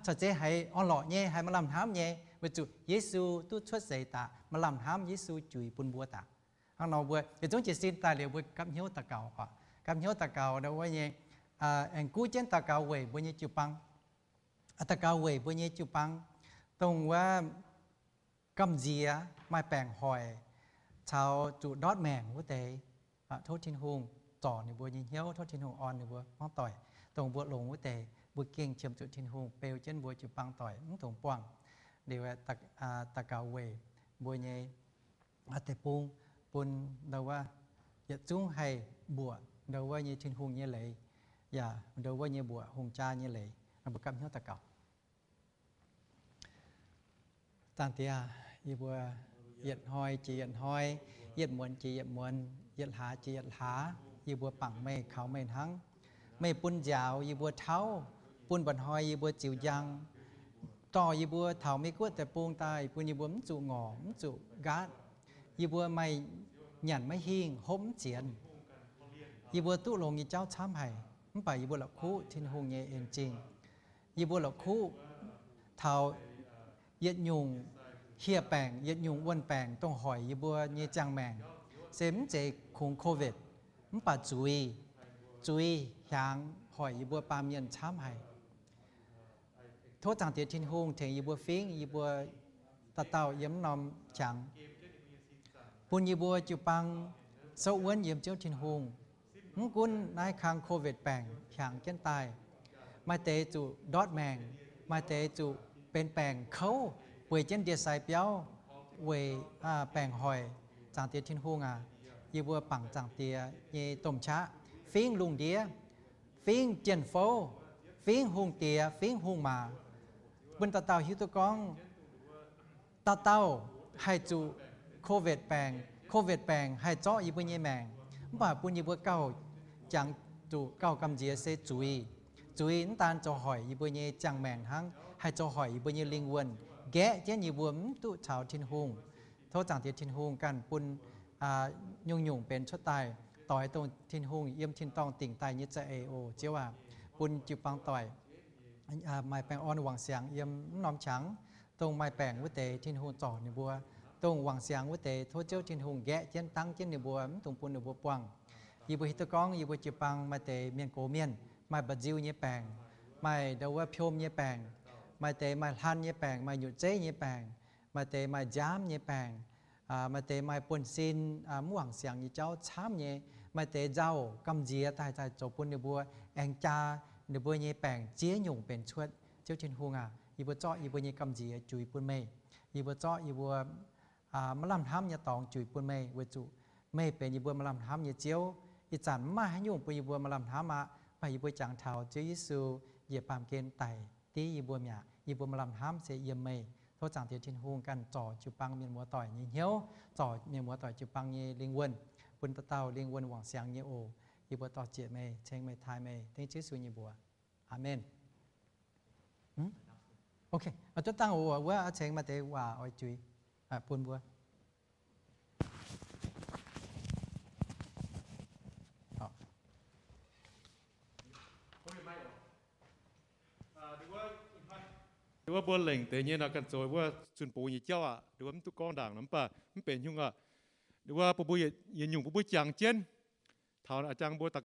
caux zeiz haiz orn-lorqc nyei, haiz maaih lamh hnamv nyei, weic zuqc Yesu duqv cuotv seix daaih, maaih lamh hnamv Yesu juix bun mbuo daaih. Hnangv nor mbuo yietc zungv jiez sin daaih liuz mbuo gapv hnyouv daux gaux oc. Gapv hnyouv daux gaux ndau wuov nyei, aengx guv jienv daux gaux weic mbuo nyei jiu-baang. Daux gaux weic mbuo nyei jiu-baang, dongh wuov gamh nziex maaih baengc hoic caux zuqc ndortv maengc wuov deix. Tov Tin-Hungh zorc ninh mbuo nyei hnyouv, tov Tin-Hungh orn ninh mbuo hmuangv doic. Dongh mbuo longx wuov deix, mbuo gengh qiemx zuqc Tin-Hungh beu jienv mbuo jiu-baang doic mv dungx buangh. Liuz daux gaux weic mbuo nyei deic-bung, bun ndau wuov yietc zungv haih mbuoqc ndau wuov nyei Tin-Hungh nyei leiz, yaac ndau wuov nyei mbuoqc hungh jaa nyei leiz. Mbuo gapv hnyouv daux gaux. Zaangc Diex, yie mbuo yietc hnoi jiex yietc hnoi, yietc muonz jiex yietc muonz, yietc hlaax jiex yietc hlaax, yie mbuo bangc meih, kaux meih hnangv. Meih bun nziaaux yie mbuo tauv, bun mba'hnoi yie mbuo ziux njang, dorh yie mbuo taux Mei-Guoqv deic-bung daaih, bun yie mbuo mv zuqc ngorc mv zuqc nqaatv. Yie mbuo maaih nyanc maiv hingh, hopv mv zienx. Yie mbuo duqv longx nyei jauv camv haic, mv baac yie mbuo la'kuqv Tin-Hungh nyei en zingh. Yie mbuo la'kuqv taux yietc nyungc hieh baengc, yietc nyungc wuonh baengc dongh hoic yie mbuo nyei ziangh maengc, se mv zeiz kungx COVID, mv baac zuiz, zuiz hiaangx hoic yie mbuo baamh mienh camv haic. Tov Zaangc Diex Tin-Hungh tengx yie mbuo fingv yie mbuo dauh dauh yiem mv norm qangx, bun yie mbuo jiu-baang souv wuonv yiem Ziouv Tin-Hungh. Mv gunv naaiv kang COVID baengc hiaangx jienv daaih, maaih deix zuqc ndortv maengc, maaih deix zuqc benx baengc kouv, bueix jienv ndie-sai biauv weic baengc hoic. Zaangc Diex Tin-Hungh aac, yie mbuo bangc Zaangc Diex nyei domh qaqv, fingv lungh ndiev, fingv jien-fouv, fingv hungh diex, fingv hungh maac, bun dauh dauh hiuv duqv gorngv dauh dauh haih zuqc COVID baengc, COVID baengc haih zorqv yie mbuo nyei maengc, mv baac bun yie mbuo gauh jangx zuqc gauh gamh nziex se zuiz. Zuiz mv daan zoux hoic yie mbuo nyei ziangh maengc hnangv, haih zoux hoic yie mbuo nyei lingh wuonh, nqaeqv jienv yie mbuo mv duqv caux Tin-Hungh. Tov Zaangc Diex Tin-Hungh ganh bun nyungc-nyungc benx cuotv daaih, doix dongh Tin-Hungh yiem tin-dorngh dingc daaih nyei za'eix oc. Ziouv aac, bun jiu-baang doic maaih baengh orn wangc siangx yiem mv norm qangx. Dongh maaih baengc wuov deix Tin-Hungh zorc ninh mbuo. Dongh wangc siangx wuov deix tov Ziouv Tin-Hungh nqaeqv jienv dangv jienv ninh mbuo, mv dungx bun ninh mbuo buangh. Yie mbuo hiuv duqv gorngv yie mbuo jiu-baang maaih deix mienh gox mienh, maaih mba'nziu nyei baengc, maaih ndau wuov piom nyei baengc, maaih deix maaih hlan nyei baengc, maaih nyutc zeiv nyei baengc, maaih deix maaih nziaamv nyei baengc, maaih deix maaih buonv-sin mv wangc siangx nyei jauv camv nyei, maaih deix nzauh gamh nziex daaih, daaih zoux bun ninh mbuo aengx jaa ninh mbuo nyei baengc ziex nyungc benx cuotv. Ziouv Tin-Hungh aac, yie mbuo zorqv yie mbuo nyei gamh nziex juix bun meih. Yie mbuo zorqv yie mbuo maiv lamh hnamv nyei dorngx juix bun meih, weic zuqc meih benx yie mbuo maaih lamh hnamv nyei Ziouv. Ih zanc mv maaih haaix nyungc bun yie mbuo maaih lamh hnamv aqv. Mv baac yie mbuo jangx taux Ziouv Yesu njiec baamh gen daic div yie mbuo mi'aqv. Yie mbuo maaih lamh hnamv se yiem meih. Tov Zaangc Diex Tin-Hungh ganh zorc jiu-baang mienh muoz-doic nyei hnyouv, zorc mienh muoz-doic jiu-baang nyei lingh wuonh, bun dauh dauh lingh wuonh wangc siangx nyei oc. Yie mbuo dor-ziec meih, ceng meih, taaih meih, dengv Ziouv Yesu nyei mbuox. Aamen. Zuov dangh oc, wuov a'cengx maaih deix waac oix juix bun mbuo. Wuov mbuo lengc deix nyei nor ganh zoux wuov zunh bungx nyei jauv aqv. Wuov mv duqv gorngv ndaangc nor, mv baac mv benx nyungc aqv. Wuov bun mbuo yietc nyungc bun mbuo jangx jienv. Taux a'jang mbuo